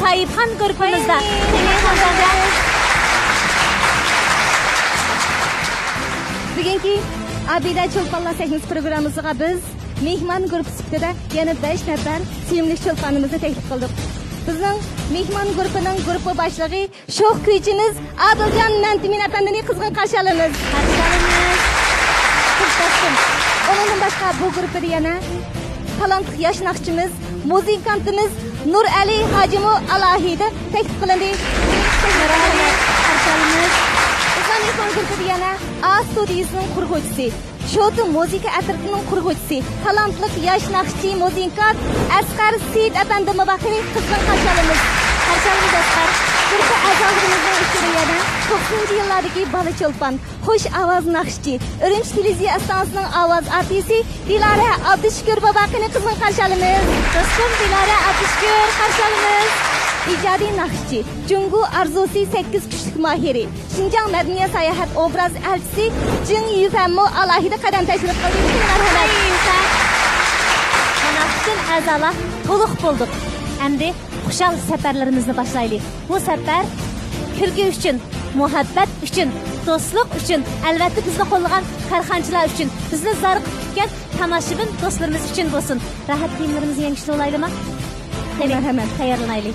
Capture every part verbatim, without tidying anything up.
ساھىبخان گۇرۇپپىمىزدا. بۈگۈنكى ئابىدە چولپانلار سەھنىسى پروگراممىسىغا بىز مېھمان گۇرۇپپا سۈپىتىدە يەنە بەش نەپەر سۆيۈملۈك چولپانىمىزنى تەكلىپ قىلدۇق. بىزنىڭ مېھمان گۇرۇپپىنىڭ گۇرۇپپا باشلىقى شوخ كۈيچىمىز ئادىلجان مەنتىمىن ئەپەندىنى قىزغىن قارشى ئالىمىز. قارشى ئالىمىز. خوش كەلسۇن. ئۇنىڭدىن باشقا بۇ گۇرۇپپىدا يەنە تالانتلىق ياش ناخشىچىمىز، مۇزىكانتىمىز نۇرئەلى ھاجىمۇ ئالاھىدە تەكلىپ قىلىندى. نۇرئەلى، قارشى ئالىمىز. بىزنىڭ مېھمان گۇرۇپپىدا يەنە ئا ستۇدىيىسىنىڭ قۇرغۇچىسى، شوتا مۇزىكا ئەترىتىنىڭ قۇرغۇچىسى، تالانتلىق ياش ناخشىچى، مۇزىكانت ئەسقەر سېيىت ئەپەندىمۇ بار. قېنى، قىزغىن قارشى ئالىمىز. قارشى ئالىمىز ئەسقەر. گۇرۇپپا ئەزالىرىمىزنىڭ ئىچىدە يەنە توقسىنىنچى يىللاردىكى بالا چولپان، خوش ئاۋاز ناخشىچى، ئۈرۈمچى تېلېۋىزىيە ئىستانسىسىنىڭ ئاۋاز ئارتىسى دىلارە ئابدۇشۈكۈر بابا. قېنى، قىزغىن قارشى ئالىمىز. دوستۇم دىلارە ئابدۇشۈكۈر، قارشى ئالىمىز. ئىجادىي ناخشىچى، جۇڭگو ئارزۇسى سەككىز كۈچلۈك ماھىرى، شىنجاڭ مەدەنىيەت ساياھەت ئوبراز ئەلچىسى جېڭ يۈفەنمۇ ئالاھىدە قەدەم تەشرىپ قىلدى. مەرھەمەت. مانا، پۈتۈن ئەزالار تولۇق بولدۇق. ئەمدى خۇشال سەپەرلىرىمىزنى باشلايلى. بۇ سەپەر كۈلكە ئۈچۈن، مۇھەببەت ئۈچۈن، دوستلۇق ئۈچۈن، ئەلۋەتتە، بىزنى قوللىغان كارخانىچىلار ئۈچۈن، بىزنى زارىقىپ كۈتكەن تاماشىبىن دوستلىرىمىز ئۈچۈن بولسۇن. راھەت كىيىملىرىمىزنى يەڭگۈشلىۋالايلىما؟ قېنى، مەرھەمەت. تەييارلىنايلى.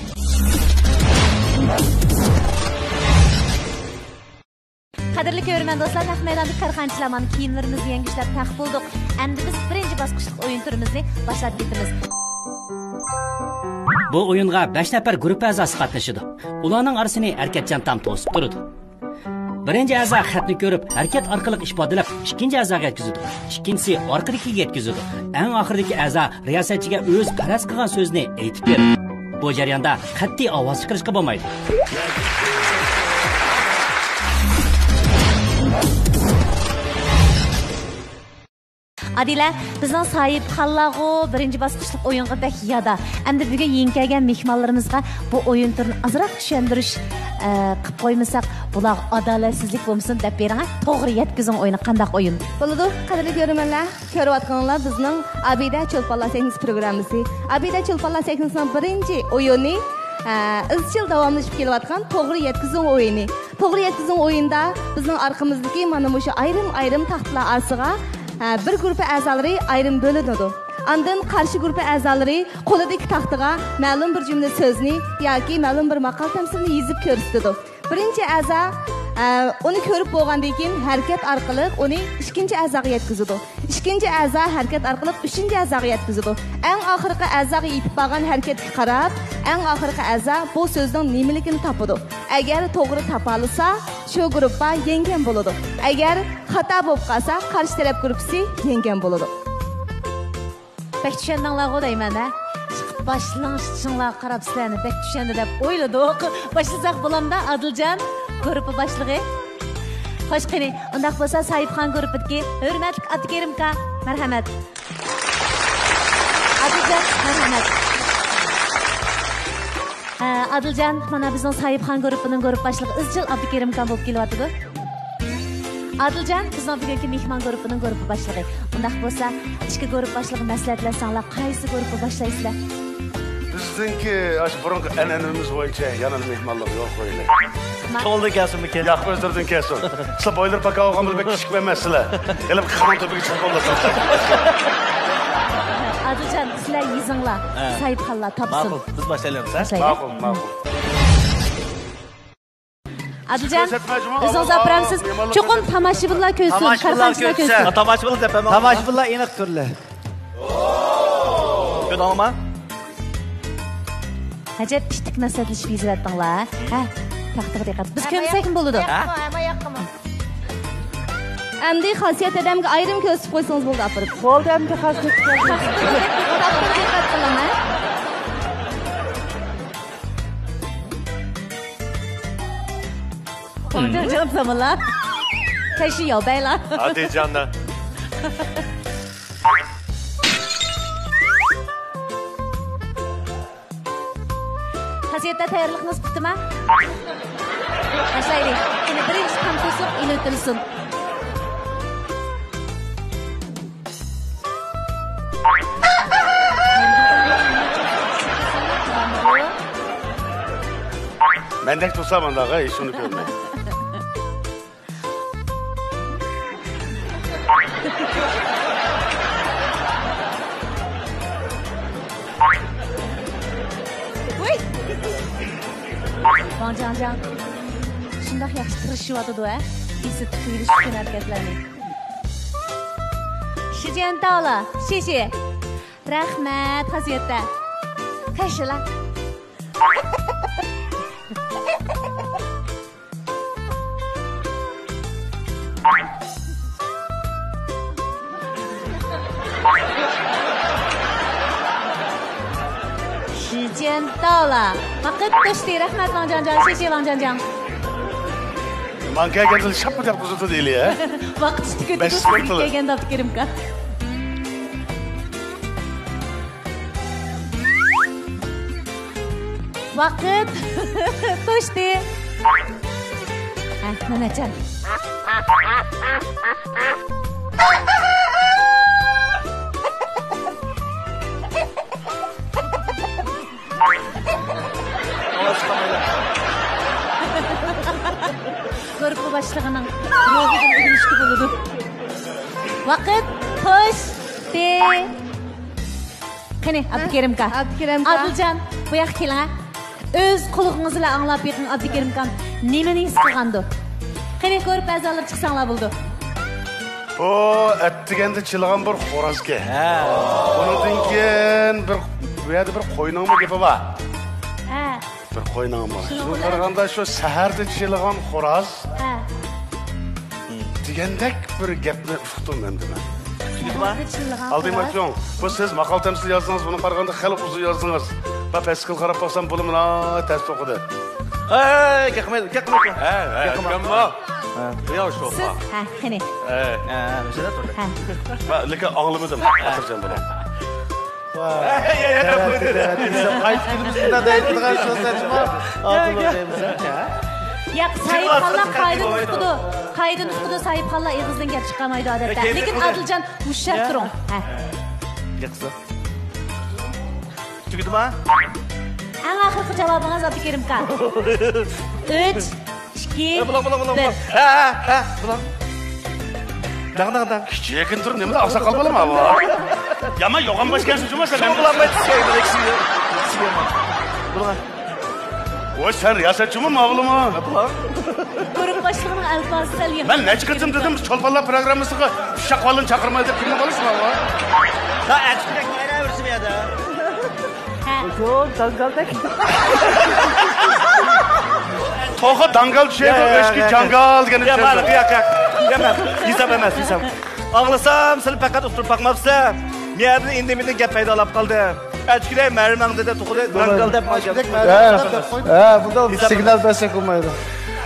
قەدىرلىك كۆرۈرمەن دوستلار، نەق مەيداندىكى كارخانىچىلار مانا كىيىملىرىمىزنى يەڭگۈشلەپ تەق بولدۇق. ئەمدى بىز بىرىنچى باسقۇچلۇق ئويۇن تۈرىمىزنى باشلاپ كېتىمىز. بۇ ئويۇنغا بەش نەپەر گۇرۇپپا ئەزاسى قاتنىشىدۇ. ئۇلارنىڭ ئارىسىنى ھەرىكەتچان تام توسۇپ تۇرىدۇ. بىرىنچى ئەزا خەتنى كۆرۈپ، ھەرىكەت ئارقىلىق ئىپادىلەپ، ئىككىنچى ئەزاغا يەتكۈزىدۇ. ئىككىنچىسى ئارقىدىكىگە يەتكۈزىدۇ. ئەڭ ئاخىرىدىكى ئەزا رىياسەتچىگە ئۆزى پەرەز قىلغان سۆزنى ئېيتىپ بېرىدۇ. بۇ جەرياندا قەتئىي ئاۋاز چىقىرىشقا بولمايدۇ. ئادىلە، بىزنىڭ ساھىبخانلارغۇ بىرىنچى باسقۇچلۇق ئويۇنغا بەك يادا. ئەمدى بۈگۈن يېڭى كەلگەن مېھمانلىرىمىزغا بۇ ئويۇن تۈرىنى ئازراق چۈشەندۈرۈش، ئە، قىلىپ قويمىساق، بۇلارغا ئادالەتسىزلىك بولمىسۇن دەپ بېرىڭە. توغرا يەتكۈزۈڭ ئويۇنى قانداق ئويۇن؟ بولىدۇ، قەدىرلىك كۆرۈرمەنلەر. كۆرۈۋاتقىنىڭلار بىزنىڭ ئابىدە چولپانلار سەھنىسى پروگراممىسى. ئابىدە چولپانلار سەھنىسىنىڭ بىرىنچى ئويۇنى، ئە، ئىزچىل داۋاملىشىپ كېلىۋاتقان توغرا يەتكۈزۈڭ ئويۇنى. توغرا يەتكۈزۈڭ ئويۇندا بىزنىڭ ئارقىمىزدىكى مانا مۇشۇ ئايرىم-ئايرىم تاختىلار ئارىسىغا، ئە، بىر گۇرۇپپا ئەزالىرى ئايرىم بۆلۈنىدۇ. ئاندىن قارشى گۇرۇپپا ئەزالىرى قولىدىكى تاختىغا مەلۇم بىر جۈملە سۆزنى ياكى مەلۇم بىر ماقال تەمسىلنى يېزىپ كۆرسىتىدۇ. بىرىنچى ئەزا، ئە، ئۇنى كۆرۈپ بولغاندىن كېيىن ھەرىكەت ئارقىلىق ئۇنى ئىككىنچى ئەزاغا يەتكۈزىدۇ. ئىككىنچى ئەزا ھەرىكەت ئارقىلىق ئۈچىنچى ئەزاغا يەتكۈزىدۇ. ئەڭ ئاخىرقى ئەزاغا يېتىپ بارغان ھەرىكەتكە قاراپ، ئەڭ ئاخىرقى ئەزا بۇ سۆزنىڭ نېمىلىكىنى تاپىدۇ. ئەگەر توغرا تاپالىسا، شۇ گۇرۇپپا يەڭگەن بولىدۇ. ئەگەر خاتا بولۇپ قالسا، قارشى تەرەپ گۇرۇپپىسى يەڭگەن بولىدۇ. بەك چۈشەندىڭلارغۇ دەيمەن، ھە؟ ئىشقىلىپ باشلىنىشىڭلارغا قاراپ سىلەرنى بەك چۈشەندى دەپ ئويلىدۇق. باشلىساق بولامدا، ئادىلجان، گۇرۇپپا باشلىقى؟ خوش، قېنى، ئۇنداق بولسا ساھىبخان گۇرۇپپىدىكى ھۆرمەتلىك ئابدۇكېرىم ئاكا، مەرھەمەت. ئادىلجان، مەرھەمەت. ھە، ئادىلجان، مانا بىزنىڭ ساھىبخان گۇرۇپپىنىڭ گۇرۇپپا باشلىقى ئىزچىل ئابدۇكېرىم ئاكام بولۇپ كېلىۋاتىدۇ. ئادىلجان، بىزنىڭ بۈگۈنكى مېھمان گۇرۇپپىنىڭ گۇرۇپپا باشلىقى. ئۇنداق بولسا، ئىككى گۇرۇپپا باشلىقى مەسلىھەتلەشسەڭلار، قايسى گۇرۇپپا باشلايسىلەر؟ بىزنىڭكى ئاشۇ بۇرۇنقى ئەنئەنىمىز بويىچە يەنە مېھمانلارغا يول قويىلى. كۆڭلىدىن كەلسۇن بۇ كەينى. ياق، ئۆزلىرىدىن كەلسۇن. سىلەر بويلىرى پاكا بولغان بىر بەك كىچىك ئەمەسسىلەر. ھېلى بىر قىرغىن تۆپىگە چىقىپ بولمىسىلەر. ئادىلجان، سىلەر يېزىڭلار. ھە. ساھىبخانلار تاپسۇن. ماقۇل، بىز باشلايلى ئەمىسە. باشلايلى. ماقۇل، ماقۇل. ئادىلجان، ئۆزىڭىز ئاپىرامسىز؟ چوقۇم تاماشىبىنلار كۆرسۇن، تاماشىبىنلار كارخانىچىلار كۆرسۇن. كۆرسۇن. ھە، تاماشىبىنلار دەپ بەرمەڭ. تاماشىبىنلار ئېنىق كۆرىدۇ. كۆردۈڭلارمۇ؟ ئەجەب ئىتتىك مەسلىھەتلىشىپ يېزىۋەتتىڭلار. ھە، تاختىغا دىققەت. بىز كۆرمىسەكمۇ بولىدۇ. ھە؟ ئەمدى خاسىيەت دەدەمگە ئايرىم كۆرسىتىپ قويسىڭىز بولدى، ئاپىرىپ. بولدى، ئەمدى خاسىيەت. تاختىغا دىققەت قىلىڭ، ھە؟ جان زامانلار. كەشى ياۋبەيلا. ئادىلجاندا. خاسىيەتتە تەييارلىقىڭىز پۈتتىما؟ باشلايلى. قېنى، بىرىنچى تام توسۇپ ئېلىۋېتىلسۇن. مەندەك تۇرسا مانداق، ھېچ كىمنى كۆرمەي. ۋۇي! ۋاڭ جاڭجاڭ شۇنداق ياخشى تىرىشىۋاتىدۇ ھە، ئېسىل تۇتۇۋېلىش ئۈچۈن ھەرىكەتلەرنى. شىجيەن تاۋلا شىشى. رەھمەت خاسىيەتتە. كاشىلا. شىجيەن تاۋلا. ۋاقىت توشتى. رەھمەت، ۋاڭ جاڭجاڭ. شىشى، ۋاڭ جاڭجاڭ. ماڭا كەلگەندە شاپپا دەپ قىزىتىدۇ ئېلى، ھە؟ ۋاقىت تۈگىدى، بەش سىزگە كەلگەندە، ئابدۇكېرىمكا. ۋاقىت توشتى. ھە، مانا چان. ئاۋاز چىقارمايدۇ. گۇرۇپپا باشلىقىنىڭ روھىدىن ئۆگىنىشكە بولىدۇ. ۋاقىت توشتى. قېنى، ئابدۇكېرىمكا. ئابدۇكېرىمكا. ئادىلجان، بۇ ياققا كېلىڭە. ئۆز قۇلىقىڭىز بىلەن ئاڭلاپ بېقىڭ، ئابدۇكېرىمكام نېمىنى ھېس قىلغاندۇ؟ قېنى، گۇرۇپپا ئەزالىرى چىقساڭلار بولىدۇ. بۇ ئەتىگەندە چىلىغان بىر خورازكەن. ھە. ئۇنىڭدىن كېيىن بىر، بۇ يەردە بىر قوينىڭمۇ گېپى بار. ھە. بىر قوينىڭمۇ. شۇنىڭ بىلەن قارىغاندا شۇ سەھەردە چىلىغان خوراز ھە. دېگەندەك بىر گەپنى ئۇقتۇم ئەمدى مەن. ئالدىم ئاچۇڭ. بۇ سىز ماقال تەمسىل يازدىڭىز، بۇنى قارىغاندا خېلى ئۇزۇن يازدىڭىز. مەن پەسكىل قاراپ باقسام، بۇلىمۇ ناھايىتى تەس ئوقۇدى. ئەي، گەپ قىلمايدۇ، گەپ قىلمايدۇ. ھە، ھە، گەپ قىلمايدۇ. ھە. ياۋ شوپا. سىز، ھە، قېنى. ھە. ھە، مۇشۇنداق تۇردى. ھە. لېكىن ئاڭلىمىدىم، خاتىرجەم بولۇڭ. قايتىپ كېلىمىز مۇنداق دەيدىغان شۇ سەچما. ياق، ساھىبخانلار قايدا نۇتقىدۇ. قايدا نۇتقىدۇ، ساھىبخانلار ئېغىزدىن گەپ چىقارمايدۇ ئادەتتە. لېكىن ئادىلجان ھوشيار تۇرۇڭ. ھە. ياقسا. تۈگىدىما؟ ئەڭ ئاخىرقى جاۋابىڭىز، ئابدۇكېرىمكا. ئۈچ، ئىككى، بىر. ھە، ھە، ھە، بۇلار. داڭ، داڭ، داڭ. چېكىن تۇرۇپ نېمىلا ئاقساقال بالىما بۇ؟ يامان يوغان باش ئىكەنسىز جۇما سەن. شۇڭا بۇلار مەن سىزگە، سىزگە، سىزگە. بۇلار. ۋاي، سەن رىياسەتچىمۇ، ماۋۇلىمۇ؟ بۇلار. گۇرۇپ باشلىقىنىڭ ئەلپازى سەل يېڭىل. مەن نەچچە قېتىم دېدىم، چولپانلار پروگراممىسىغا ئۇششاق بالىنى چاقىرمايدۇ دەپ كىمنى قىلىسىز ماۋۇ؟ ھە، ئەچكىدەك مايراۋېرىسى بۇ يەردە. ھە. چوڭ داڭگالدەك. توخۇ داڭگال چۈشەيدۇ، يا، يا، ئۆچكە يا، يا. جاڭگال دېگەننى يا، چۈشەندۈم. يا، يا، يا، يا، ھېساب ئەمەس، ھېساب. ئاڭلىسام، سىلى پەقەت ئۇتتۇرۇپ باقماپسىز. مىيەدىن ئىندىمىدىن گەپ پەيدالاپ قالدى. ئەچكىدەك مەرمەڭ دېدى، توخۇدەك داڭگال دەپ قالدى. ھە، ھە، بۇندا سىگنال بەرسەك بولمايدۇ.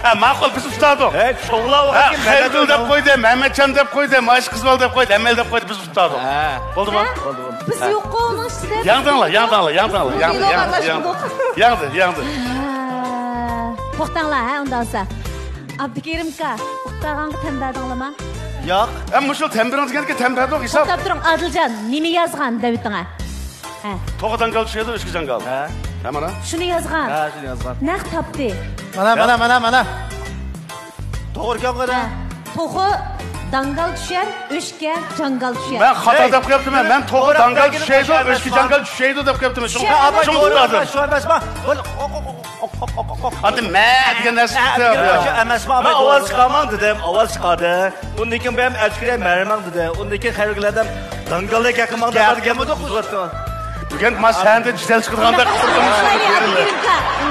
ھە، ماقۇل، بىز ئۇستادۇق. ھە، چوغلاۋ ھە، خېرىدىل دەپ قويدى، مەمەتجان دەپ قويدى، ماش قىزۋال دەپ قويدى، ھەممەيلى دەپ قويدى، بىز ئۇستادۇق. ھە. بولدىما؟ ھە؟ بولدى، بولدى. بىز ھە. يوق ئۇنىڭ ئىچىدە. ياڭدىڭلار، ياڭدىڭلار، ياڭدىڭلار، ياڭدى، ياڭدى، ياڭدى. ياڭدى، ياڭدى. ھە. توختاڭلار، ھە، ئۇنداق بولسا. ئابدۇكېرىمكا، ئۇقتاغانغا تەن بەردىڭلارما؟ ياق. ھە، مۇشۇ تەن بېرىڭ دېگەنگە تەن بەردۇق، ھېساب. توختاپ تۇرۇڭ، ئادىلجان، نېمە يازغان دەۋېتىڭە؟ ھە. توخۇ داڭگال چۈشەيدۇ، ئۆچكە جاڭگال. ھە. ھە، مانا. شۇنى يازغان. ھە، شۇنى يازغان. نەق تاپتى. مانا، مانا، مانا، مانا. توغرا ئىكەن قېنى. ھە. توخۇ داڭگال چۈشەر، ئۆچكە جاڭگال چۈشەر. مەن خاتا دەپ قويۇپتىمەن. مەن توخۇ داڭگال چۈشەيدۇ، ئۆچكە جاڭگال چۈشەيدۇ دەپ قويۇپتىمەن. شۇڭا، شۇڭا ئۇقتۇردۇم. شۇ ئەمەسما. ئاندىن مە دېگەن نەرسە چىقتى. شۇ ئەمەسما. مەن ئاۋاز چىقارماڭ دېدىم، ئاۋاز چىقاردى. ئۇندىن كېيىن بەم ئەچكىرەي مەرمەڭ دېدى. ئۇندىن كېيىن خەيرگۈل ئادەم داڭگالدەك ياقىماڭ دەپ دېگەن بولدۇق. بۈگۈن ما سەھنىدە جېدەل چىقىدىغاندەك قىلدىم.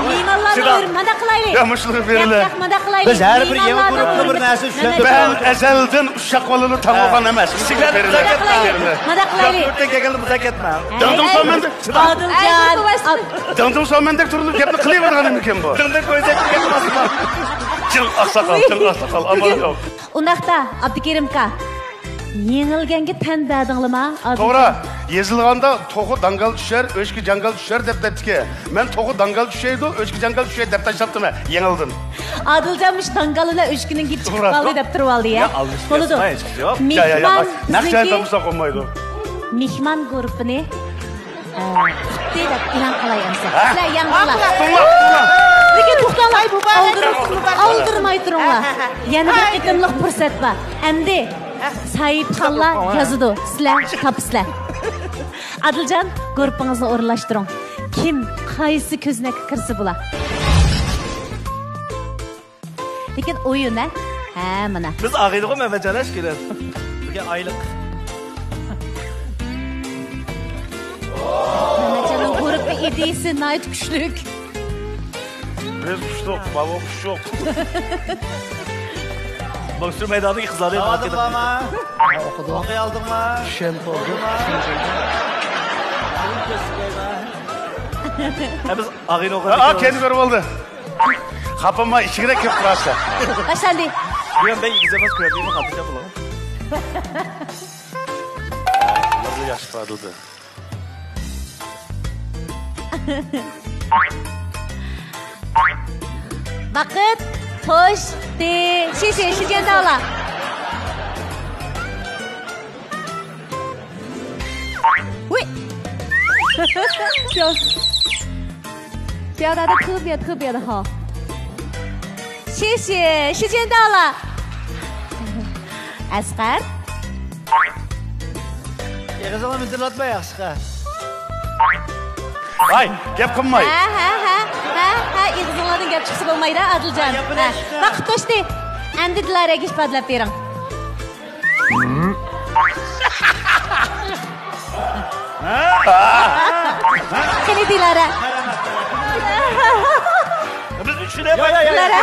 مېھمانلارنى ئۆرۈپ مانداق قىلايلى. يا، مۇشۇلار بېرىلە. ياق، ياق، مانداق قىلايلى. بىز ھەر بىر يېڭى گۇرۇپپىنى بىر نەرسە چۈشەندۈرۈپ. مەن ئەزەلدىن ئۇششاق بالىنى تاڭلىغان ئەمەس. كىچىكلەردىن مۇزاكىرە ئەتمەڭ. مانداق قىلايلى. ياق، يۇرتتىن كەلگەندە مۇزاكىرە ئەتمەڭ. دىڭدىڭ سالماندەك. ئادىلجان. دىڭدىڭ سالماندەك تۇرۇلۇپ گەپنى قىلىۋېرىدىغان ئىكەن بۇ. دىڭدىڭ كۆيسەك گەپ قىلماسمۇ. جىڭ ئاقساقال، جىڭ ئاقساقال، ئامال يوق. ئۇنداقتا، ئابدۇكېرىمكا، يېڭىلگەنگە تەن بەردىڭلىما؟ توغرا، يېزىلغاندا توخۇ داڭگال چۈشەر، ئۆچكە جاڭگال چۈشەر دەپ دەپتىكەن. مەن توخۇ داڭگال چۈشەيدۇ، ئۆچكە جاڭگال چۈشەيدۇ دەپ تاشلاپتىمەن، يېڭىلدىم. ئادىلجان مۇشۇ داڭگال بىلەن ئۆچكىنىڭ گېپى چىقىپ قالدى دەپ تۇرۇۋالدى، يا؟ بولىدۇ. مېھمان، نەق جايدا بولسا قويمايدۇ. مېھمان گۇرۇپپىنى، ئە، پۈتتى دەپ ئېلان قىلاي ئەمسە. سىلەر ياڭدىڭلار. توڭلاپ، توڭلاپ. لېكىن توختاڭلار، ئالدىرماي تۇرۇڭلار. يەنە بىر قېتىملىق پۇرسەت بار. ئەمدى ساھىبخانلار يازىدۇ، سىلەر تاپىسىلەر. ئادىلجان، گۇرۇپپىڭىزنى ئورۇنلاشتۇرۇڭ. كىم قايسى كۆزنەككە كىرسە بولا. لېكىن ئويۇن، ھە؟ ھە، مانا. بىز ئاغىنىغۇ مەمەتجان ئىككىلەن. بىزگە ئايلىق. مەمەتجاننىڭ غۇرۇپپا ئىدىيىسى ناھايىتى كۈچلۈك. بىز ئۇچتۇق، ماۋۇ ئۇچۇق. بوكسچى مەيدانىدىكى قىزلارنى ساۋاتىڭ بارمۇ؟ ئوقۇدۇق. ئوقۇي ئالدىڭمۇ؟ چۈشەنتىپ بولدۇق. ھە، بىز ئاغىنە ئوقۇدۇق. ھە، كەينى كۆرۈپ بولدى. خاپىما ئىچىگىدە كىرىپ تۇراسەن. باشلاندى. بۇيان بەك ئېگىز ئەمەس، كۆرۈنمەيمۇ، خاتىرجەم بولۇڭ. بۇلار ياخشى ئىپادىلىدى. ۋاقىت توشتى. شىشە، شىجيەنداۋلا. ۋۇي. 表达得特别特别的好。谢谢，时间到了。ئەسقەر. ئېغىزىڭنى مىدىرلاتما، ياخشىقا. ۋاي، گەپ قىلماي. ھە، ھە، ھە، ھە، ھە، ئېغىزىڭلاردىن گەپ چىقسا بولمايدۇ، ئادىلجان. ھە، ھە. ۋاقىت توشتى. ئەمدى دىلارەگە ئىپادىلەپ بېرىڭ. قېنى دىلارە. بىز ئۈچ كىشى. يا، يا، يا، يا. دىلارە.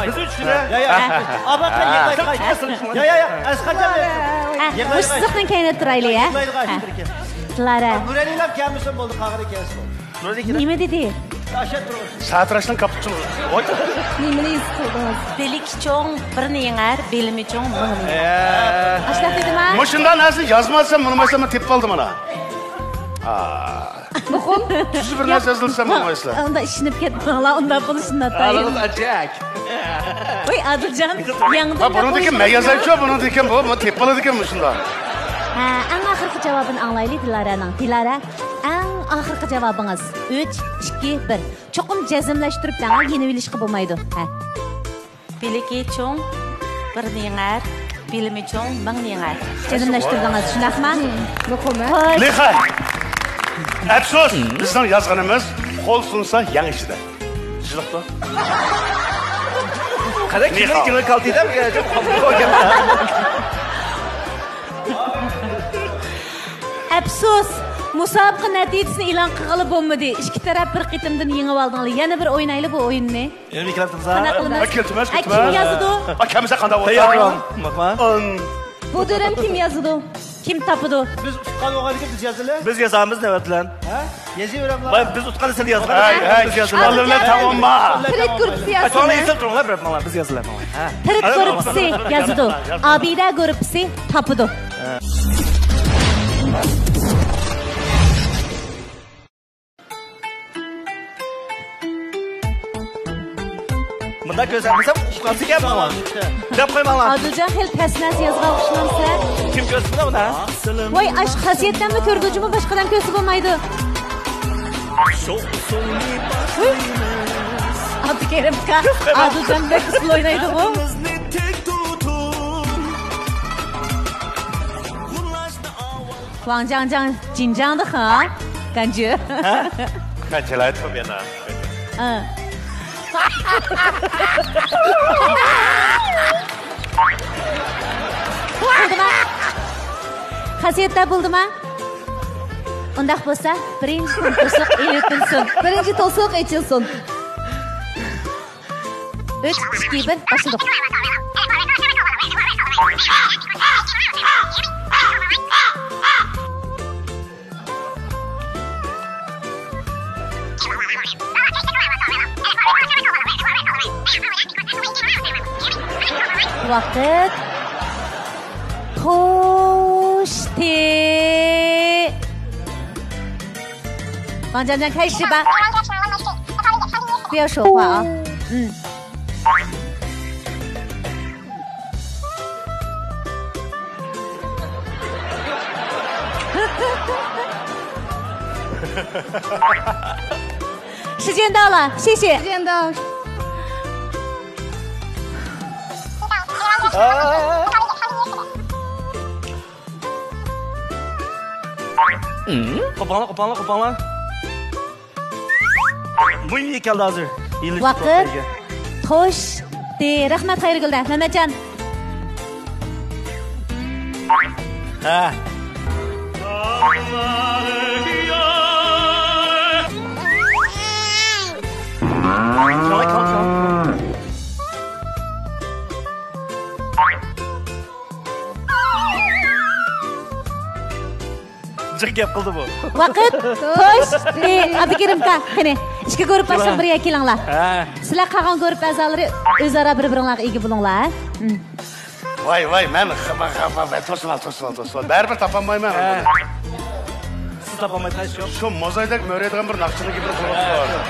بىز ئۈچ كىشى. يا، يا. ئابا، قېنى، يىغلايدىغان. يا، يا، يا. ئەسقەرجان. ھە، مۇشۇ سىزىقنىڭ كەينىدە تۇرايلى، ھە؟ يىغلايدىغان ئىشتىكى. دىلارە. نۇرەلىنام كەلمىسۇن بولدى، قاغىرى كەلسۇن. نېمە دېدى؟ ساتىراشنىڭ كاپىتىچىلىقى. ۋاي. نېمىنى ھېس قىلدىڭىز؟ بىلىكى چوڭ بىرنى يېڭەر، بىلىمى چوڭ مىڭنى يېڭەر. ئاشۇنداق دېدىما؟ مۇشۇنداق نەرسىنى يازماسام، مۇنۇ مەسىلە تېپىپ ئالدىم مانا. مۇقىم. تۈز بىر نەرسە يازىلسا، مۇنۇ مەسىلە. ئۇندا ئىشىنىپ كەتمەڭلار، ئۇنداق بولۇشى ناتايىن. ئاغزىڭىز ئاچاك. ۋاي، ئادىلجان، يېڭىدىن. ھە، بۇنىڭدىكى مەن يازايچۇ، بۇنىڭدىكى بۇ، بۇ تېپىپ ئالىدىكەن مۇشۇنداق. ھە، ئەڭ ئاخىرقى جاۋابىنى ئاڭلايلى، دىلارەنىڭ. دىلارە، ئەڭ ئاخىرقى جاۋابىڭىز. ئۈچ، ئىككى، بىر. چوقۇم جەزملەشتۈرۈپ دەڭ، يېنىۋېلىشقا بولمايدۇ. ھە. بىلىكى چوڭ بىرنى يېڭەر، بىلىمى چوڭ مىڭنى يېڭەر. جەزملەشتۈردىڭىز، شۇنداقمۇ؟ مم، مۇقىم. خوش. لېخەي. ئەپسۇس، بىزنىڭ يازغىنىمىز قول سۇنسا يەڭ ئىچىدە. جىلىقتۇ. قەدەك كىمنىڭ كىمنىڭ كالتىدە؟ ئەپسۇس، مۇسابىقە نەتىجىسىنى ئېلان قىلغىلى بولمىدى. ئىككى تەرەپ بىر قېتىمدىن يېڭىۋالدىڭلار. يەنە بىر ئوينايلى بۇ ئويۇننى. ئەمدى كېلىپتىمىز. قانداق قىلىمىز؟ ئە، كېلىپتىمىز، ئە، كېلىپتىمىز. كىم يازىدۇ؟ ئە، كەلمىسە قانداق بولىدۇ؟ تەييار تۇرۇڭ. بۇ دۆلەم كىم يازىدۇ؟ كىم تاپىدۇ؟ بىز ئۇتقان بولغاندىكىن بىز يازىلى. بىز يازامىز نۆۋەت بىلەن. ھە؟ يېزىۋېرىڭلار. ۋاي، بىز ئۇتقاندا سىلەر يازغان. ھەي، ھەي، بىز يازىلى. ئالىملار تامامما. تىرىك گۇرۇپپىسى يازسىمۇ؟ ئە، ئەسىل تۇرۇڭلار، بىر ماڭا، بىز يازىلى، ماڭا. ھە. تىرىك گۇرۇپپىسى يازىدۇ. ئابىدە گۇرۇپپىسى تاپىدۇ. ھە. مۇنداق كۆرسەتمىسەم، ئۇققانسىز گەپ ماڭا. دەپ قويماڭلار. ئادىلجان خېلى تەس نەرسە يازغان ئوخشىمامسىلەر؟ كىم كۆرسىتىدۇ بۇنى؟ ۋاي، ئاشۇ خاسىيەتتەنمۇ كۆرىدۇ جۇمۇ، باشقىدىن كۆرسە بولمايدۇ. ھۇي. ئابدۇكېرىم ئاكا، ئادىلجان بەك ئۇسسۇل ئوينايدىغۇ. ۋاڭ جاڭ جاڭ، جىنجاڭدا خا، گانجۈ. ھە؟ كانچىلاي توميانا. ھە. بولدىما؟ خاسىيەتتە بولدىما؟ ئۇنداق بولسا، بىرىنچى توسۇق ئېلىۋېتىلسۇن. بىرىنچى توسۇق ئېچىلسۇن. ئۈچ، ئىككى، بىر، باشلىدۇق. ۋاقىت توشتى. ۋاڭ جاڭجاڭ كايشى با. بۇ ياق شوخۇا. 时间到了，谢谢。时间到。قوپاڭلار، قوپاڭلار، قوپاڭلار. مۇھىم يېكەلدى ھازىر. ۋاقىت توشتى. رەھمەت، خەيرىگۈلدە. مەمەتجان. ھە. جىق گەپ قىلدى بۇ. ۋاقىت توشتى. ئابدۇكېرىمكا، قېنى، ئىككى گۇرۇپپا باشلىق بىرگە كېلىڭلار. ھە. سىلەر قالغان گۇرۇپپا ئەزالىرى ئۆزئارا بىر-بىرىڭلارغا ئىگە بولۇڭلار، ھە؟ ھىم. ۋاي، ۋاي، مەن خ-، خ-، خ-، خ-، توسۇۋال، توسۇۋال، توسۇۋال. بەرىبىر تاپالمايمەن. ھە. سىز تاپالمايدىغان ئىش يوق. شۇ موزايدەك مۆرەيدىغان بىر ناخشىنى بىر قويۇپ قويۇڭ.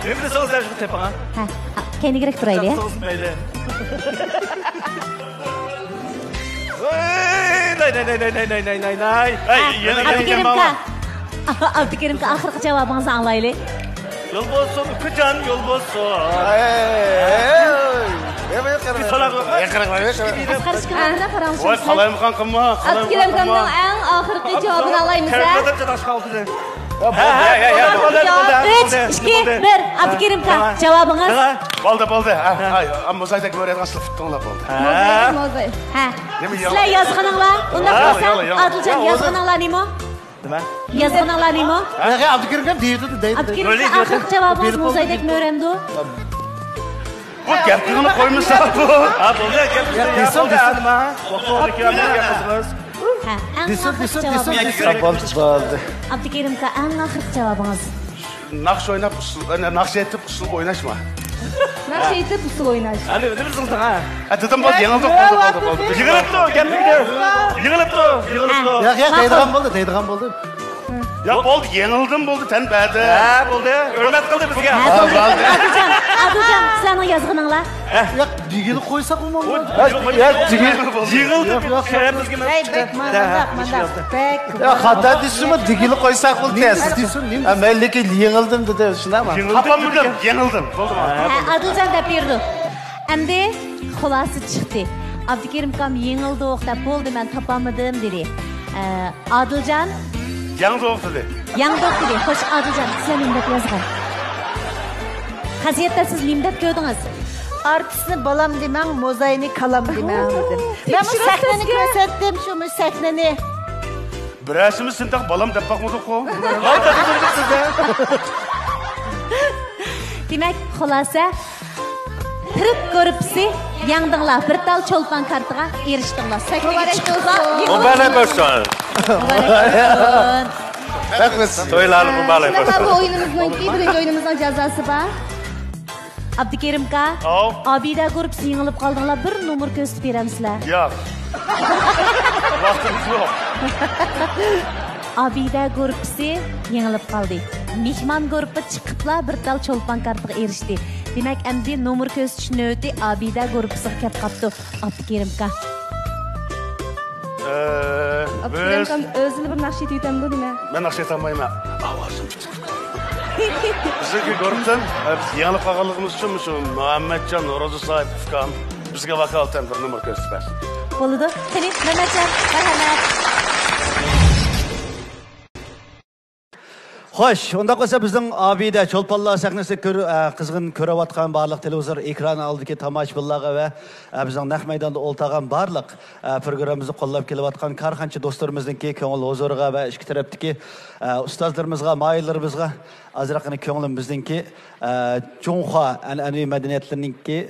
نېمە دېسىڭىز دەپ شۇنى تېپىڭ، ھە؟ ھە، كەينىگىرەك تۇرايلى، ھە؟ چاقسىڭىز مەيلى. ۋاي، ناي، ناي، ناي. ھەي، ھە، يەنە ئابدۇكېرىمكا. ئابدۇكېرىمكا، ئاخىرقى جاۋابىڭىزنى ئاڭلايلى. يول بولسۇن، ئۇكىجان، يول بولسۇن. ھەي، ھەي، ھەي، ھەي. ئەسقەر ئىككى بالىنى قاراڭ. ۋاي، قالايمىقان قىلما، قالايمىقان قىلما. ئابدۇكېرىمكامنىڭ ئەڭ ئاخىرقى جاۋابىنى ئاڭلايمىز، ھە؟ ھە، بولدى، ھە، ھە، ھە، بولدى، بولدى، ئۈچ، بولدى، ئىككى، بولدى. بىر. ئابدۇكېرىمكا، ھە. جاۋابىڭىز؟ ھە. بولدى، بولدى. ھە، ھە. ھە، موزايدەك مۆرەيدىغان سىلىپ تۇتۇڭلار، بولدى. ھە. موزاي، موزاي. ھە. نېمە، سىلەر يازغىنىڭلار، ئۇنداق بولسا، ئادىلجان، يازغىنىڭلار نېمە؟ نېمە؟ يازغىنىڭلار نېمە؟ ھە؟ ياق، ياق، ئابدۇكېرىم دەيدۇ، دەيدۇ. ئابدۇكېرىم، ئاخىرقى جاۋابىڭىز موزايدەك مۆرەمدۇ؟ بۇ گەپنى قويمىسا بۇ. ھە، بولدى، گەپ ياق، دېسۇن، بولدى، دېسۇن. ھە، ئەڭ ئاخىرقى جاۋابىڭىز. بولدى، بولدى. ئابدۇكېرىمكا، ئەڭ ئاخىرقى جاۋابىڭىز. ناخشا ئويناپ، ئۇسسۇل، ئەنە، ناخشا ئېيتىپ، ئۇسسۇل ئويناشما؟ ناخشا ئېيتىپ، ئۇسسۇل ئويناش. ھە، نېمە، نېمە دېدىڭىز، ھە؟ ھە، دېدىم، بولدى، يېڭىلدۇق، بولدى، بولدى، بولدى. يېڭىلىپتۇ، گەپنى. يېڭىلىپتۇ، يېڭىلىپتۇ. ھە. ياق، ياق، ماقۇل. دەيدىغان بولدى، دەيدىغان بولدى. ياق، بولدى، يېڭىلدىم، بولدى، تەن بەردى. ھە، بولدى، ھۆرمەت قىلدى بىزگە. ھە، بولدى. ئادىلجان، ئادىلجان، سىلەرنىڭ يازغىنىڭلار. ياق، دېگىلى قويساق بولمامدۇ؟ ياق، دېگىلى. يېڭىلدى. ياق، ياق. شەرەپىمىزگە. ھەي، بەك مانداق، مانداق، بەك. يا، خاتا دېسىمۇ، دېگىلى قويساق بولدى. نېمە دېسۇن، نېمە دېسۇن؟ ھە، مەن لېكىن يېڭىلدىم دېدى، شۇنداقمۇ؟ تاپالمىدىم، يېڭىلدىم. بولدىمۇ؟ ھە، ئادىلجان دەپ بېرىدۇ. ئەمدى خۇلاسە چىقتى. ئابدۇكېرىمكام يېڭىلدۇق دەپ، بولدى، مەن تاپالمىدىم دېدى. ئە، ئادىلجان. ياڭدۇق دېدى. ياڭدۇق دېدى. خوش، ئادىلجان، سىلەر نېمە دەپ يازغان؟ قەزىيەتتە سىز نېمە دەپ كۆردىڭىز؟ ئارتىسنى بالام دېمەڭ، موزاينى كالام دېمەڭ دېدىم. مەن بۇ سەھنىنى كۆرسەتتىم، شۇ، مۇشۇ سەھنىنى. بىرەرسىمىز سېنى تېخى بالام دەپ باقمىدۇققۇ. دېمەك، خۇلاسە، تىرىك گۇرۇپپىسى يەڭدىڭلار، بىر تال چولپان كارتىغا ئېرىشتىڭلار. سەھنىگە چىقىپلا. مۇبارەك بولسۇن. مۇبارەك بولسۇن. رەھمەت. تويلارنى مۇبارەك بولسۇن. بۇ ئويۇنىمىزنىڭكى، بىرىنچى ئويۇنىمىزنىڭ جازاسى بار. ئابدۇكېرىمكا، ئاۋ. ئابىدە گۇرۇپپىسى يېڭىلىپ قالدىڭلار، بىر نومۇر كۆرسىتىپ بېرەمسىلەر؟ ياق. ۋاقتىمىز يوق. ئابىدە گۇرۇپپىسى يېڭىلىپ قالدى. مېھمان گۇرۇپپا چىقىپلا بىر تال چولپان كارتىغا ئېرىشتى. دېمەك، ئەمدى نومۇر كۆرسىتىش نۆۋىتى ئابىدە گۇرۇپپىسىغا كەپ قاپتۇ. ئابدۇكېرىمكا. ئە، ئابدۇكېرىم ئاكام ئۆزىلا بىر ناخشا ئېيتىۋېتەمدۇ نېمە؟ مەن ناخشا ئېيتالمايمەن. ئاۋازىم كىچىك. بىزنىڭكى گۇرۇپپىدىن، ئە، بىز يېڭىلىپ قالغانلىقىمىز ئۈچۈن مۇشۇ مۇھەممەتجان، رازى ساھىب ئۇكام بىزگە ۋاكالىتەن بىر نومۇر كۆرسىتىپ بەرسۇن. بولىدۇ. قېنى، مەمەتجان، مەرھەمەت. خوش، ئۇنداق بولسا بىزنىڭ ئابىدە چولپانلار سەھنىسى كۆر-، ئە، قىزغىن كۆرۈۋاتقان بارلىق تېلېۋىزور ئېكرانى ئالدىدىكى تاماشىبىنلارغا ۋە، ئە، بىزنىڭ نەق مەيداندا ئولتۇرغان بارلىق، ئە، پروگراممىمىزنى قوللاپ كېلىۋاتقان كارخانىچى دوستلىرىمىزنىڭكى كۆڭۈل ھۇزۇرىغا ۋە ئىچكى تەرەپتىكى، ئە، ئۇستازلىرىمىزغا، ماھىرلىرىمىزغا ئازراققىنە كۆڭلىمىزنىڭكى، ئە، جۇڭخۇا ئەنئەنىۋى مەدەنىيەتلىرىنىڭكى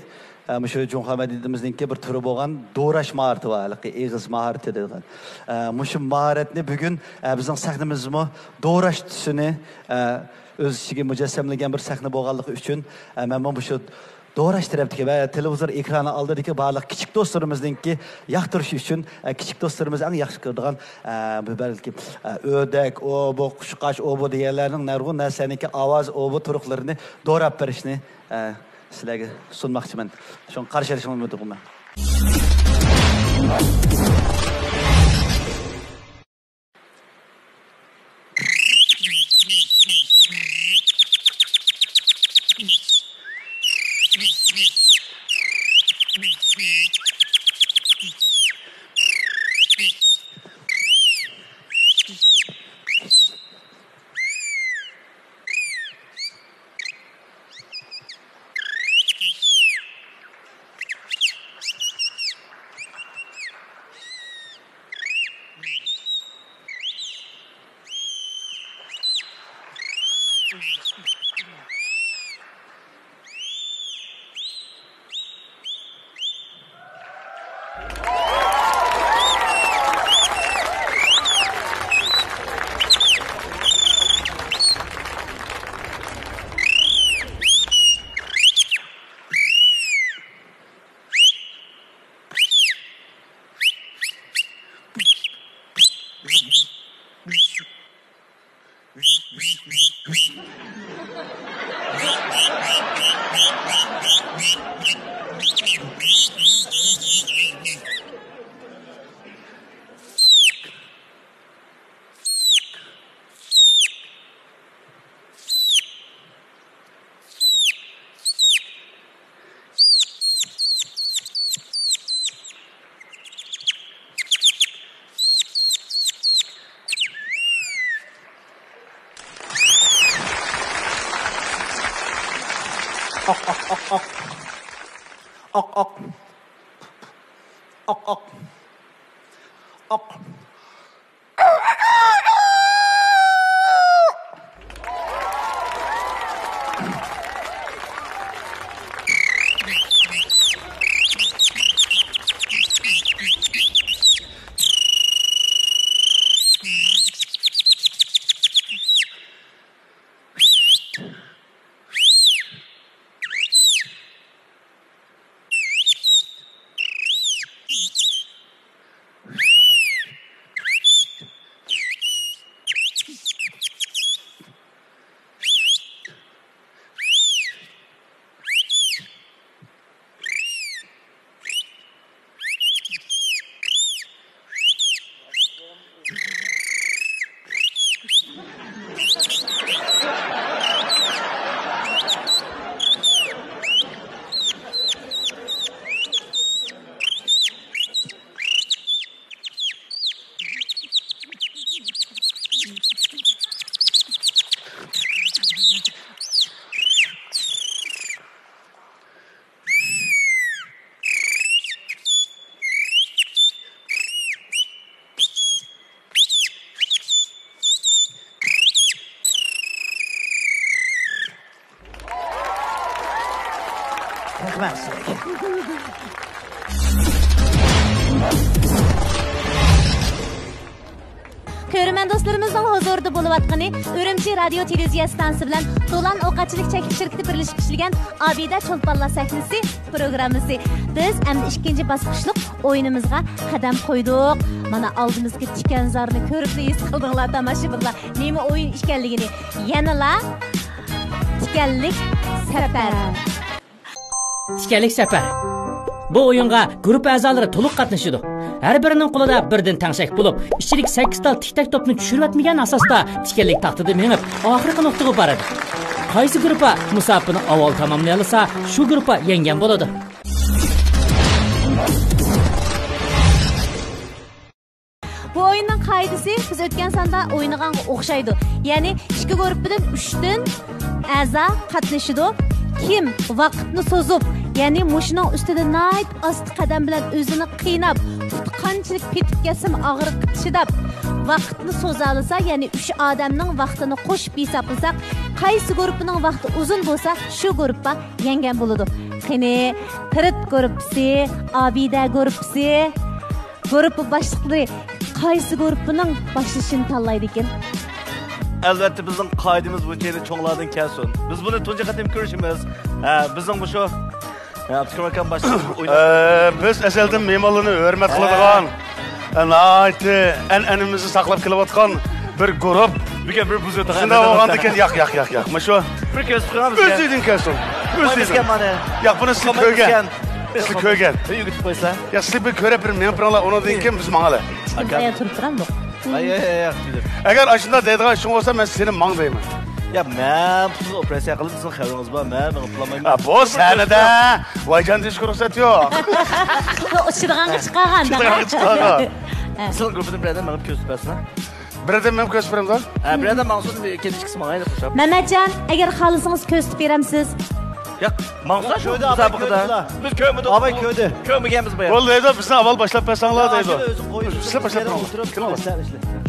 ئە، مۇشۇ جۇڭخۇا مەدەنىيىتىمىزنىڭكى بىر تۈرى بولغان دوراش ماھارىتى بار، ھېلىقى ئېغىز ماھارىتى دەيدىغان. ئە، مۇشۇ ماھارەتنى بۈگۈن، ئە، بىزنىڭ سەھنىمىزمۇ دوراش تۈسىنى، ئە، ئۆز ئىچىگە مۇجەسسەملىگەن بىر سەھنە بولغانلىقى ئۈچۈن، ئە، مەنمۇ مۇشۇ دوراش تەرەپتىكى ۋە تېلېۋىزور ئېكرانى ئالدىدىكى بارلىق كىچىك دوستلىرىمىزنىڭكى ياقتۇرۇشى ئۈچۈن، ئە، كىچىك دوستلىرىمىز ئەڭ ياخشى كۆرىدىغان، ئە، بۇ بەلكى، ئە، ئۆردەك، ئوبۇ، قۇشقاچ، ئوبۇ دېگەنلەرنىڭ نۇرغۇن نەرسىلەرنىڭكى ئاۋاز، ئوبۇ تۇرۇقلىرىنى دوراپ بېرىشنى، ئە، سىلەرگە سۇنماقچىمەن. شۇڭا قارشى ئېلىشىڭلارنى ئۈمىد قىلىمەن. ئاق، ئاق، ئاق، ئاق. ئاق، ئاق. ئاق، ئاق. ئاق. رەھمەت سىزگە. كۆرۈرمەن دوستلىرىمىزنىڭ ھۇزۇرىدا بولۇۋاتقىنى ئۈرۈمچى رادىيو تېلېۋىزىيە ئىستانسىسى بىلەن دولان ئوقەتچىلىك چەكلىك شىركىتى بىرلىشىپ ئىشلىگەن ئابىدە چولپانلار سەھنىسى پروگراممىسى. بىز ئەمدى ئىككىنچى باسقۇچلۇق ئويۇنىمىزغا قەدەم قويدۇق. مانا ئالدىمىزدىكى تىكەنزارنى كۆرۈپلا ھېس قىلدىڭلار تاماشىبىنلار، نېمە ئويۇن ئىكەنلىكىنى. يەنىلا تىكەنلىك سەپەر. تىكەنلىك سەپەر. بۇ ئويۇنغا گۇرۇپپا ئەزالىرى تولۇق قاتنىشىدۇ. ھەر بىرىنىڭ قولىدا بىردىن تەڭشەك بولۇپ، ئىچىدىكى سەككىز تال تىك تاك توپنى چۈشۈرۈۋەتمىگەن ئاساستا تىكەنلىك تاختىدا مېڭىپ، ئاخىرقى نۇقتىغا بارىدۇ. قايسى گۇرۇپپا مۇساپىنى ئاۋۋال تاماملىيالىسا، شۇ گۇرۇپپا يەڭگەن بولىدۇ. بۇ ئويۇننىڭ قائىدىسى بىز ئۆتكەن ساندا ئوينىغانغا ئوخشايدۇ. يەنى ئىككى گۇرۇپپىدىن ئۈچتىن ئەزا قاتنىشىدۇ. كىم ۋاقىتنى سوزۇپ، يەنى مۇشۇنىڭ ئۈستىدە ناھايىتى ئاستا قەدەم بىلەن ئۆزىنى قىيناپ، پۇتى قانچىلىك پېتىپ كەتسىمۇ ئاغرىققا چىداپ، ۋاقىتنى سوزالىسا، يەنى ئۈچ ئادەمنىڭ ۋاقتىنى قوشۇپ ھېسابلىساق، قايسى گۇرۇپپىنىڭ ۋاقتى ئۇزۇن بولسا، شۇ گۇرۇپپا يەڭگەن بولىدۇ. قېنى، تىرىت گۇرۇپپىسى، ئابىدە گۇرۇپپىسى، گۇرۇپپا باشلىقلىرى قايسى گۇرۇپپىنىڭ باشلىشىنى تاللايدىكىن؟ ئەلۋەتتە، بىزنىڭ قائىدىمىز بويىچە چوڭلاردىن كەلسۇن. بىز بۇنى تۇنجى قېتىم كۆرۈشىمىز. ھە، بىزنىڭ مۇشۇ، ھە، ئابدۇكېرىم ئاكام باشلىق ئويناپ ئە، بىز ئەزەلدىن مېھمانلارنى ھۆرمەت ھە. قىلىدىغان، ئە، ناھايىتى ئەنئەنىمىزنى ساقلاپ كېلىۋاتقان بىر گۇرۇپ. بۈگۈن بىر بۇزۇۋېتىڭ. شۇنداق بولغاندىكىن، ياق، ياق، ياق، ياق. مۇشۇ بىر كۆرسىتىپ قويغان بىزگە. ئۆزىدىن كەلسۇن. ئۆزىدىن. قويمىسىكەن مانا. ياق، بۇنى سىلى كۆرگەن. سىلى كۆرگەن. ئۆيگە كېتىپ قويسا. ياق، سىلى بىر كۆرۈپ بىر مېڭىپ بېرىڭلار، ئۇنىڭدىن كېيىن بىز ماڭايلى. ئاكا. ئايا تۇرۇپ تۇرامدۇق. ئاي، ئاي، ئاي، ئاي. ئەگەر ئاشۇنداق دەيدىغان ئىشىڭ بولسا، مەن سېنى ماڭ دەيمەن. يا، مەن پۇتۇمغا ئوپېراتسىيە قىلىپ، سىزنىڭ خەۋىرىڭىز بار، مەن مېڭىپ بولالمايمەن. ھە، بۇ سەھنىدە ۋايجان دېيىشكە رۇخسەت يوق. ئۇچىدىغانغا چىقارغان. ئۇچىدىغانغا چىقارغان. ھە. سىزنىڭ گۇرۇپپىدىن بىرەردىن مېڭىپ كۆرسىتىپ بەرسىنا. بىرەردىن مېڭىپ كۆرسىتىپ بېرەمدۇ؟ ھە، بىرەردىن ماڭسۇن، كېيىن ئىككىسى ماڭايلى قوشۇپ. مەمەتجان، ئەگەر خالىسىڭىز كۆرسىتىپ بېرەمسىز؟ ياق، ماڭسا شۇ كۆردى، ئاپا، مۇسابىقىدە. كۆردى. بىز كۆرمىدۇق. ئاپا كۆردى. كۆرمىگەنمىز بايا. بولدى، بىزنى ئاۋۋال باشلاپ بەرسەڭلار دەيدۇ. ئۆزى قويۇپ سىلەر باشلاپ بېرىڭ.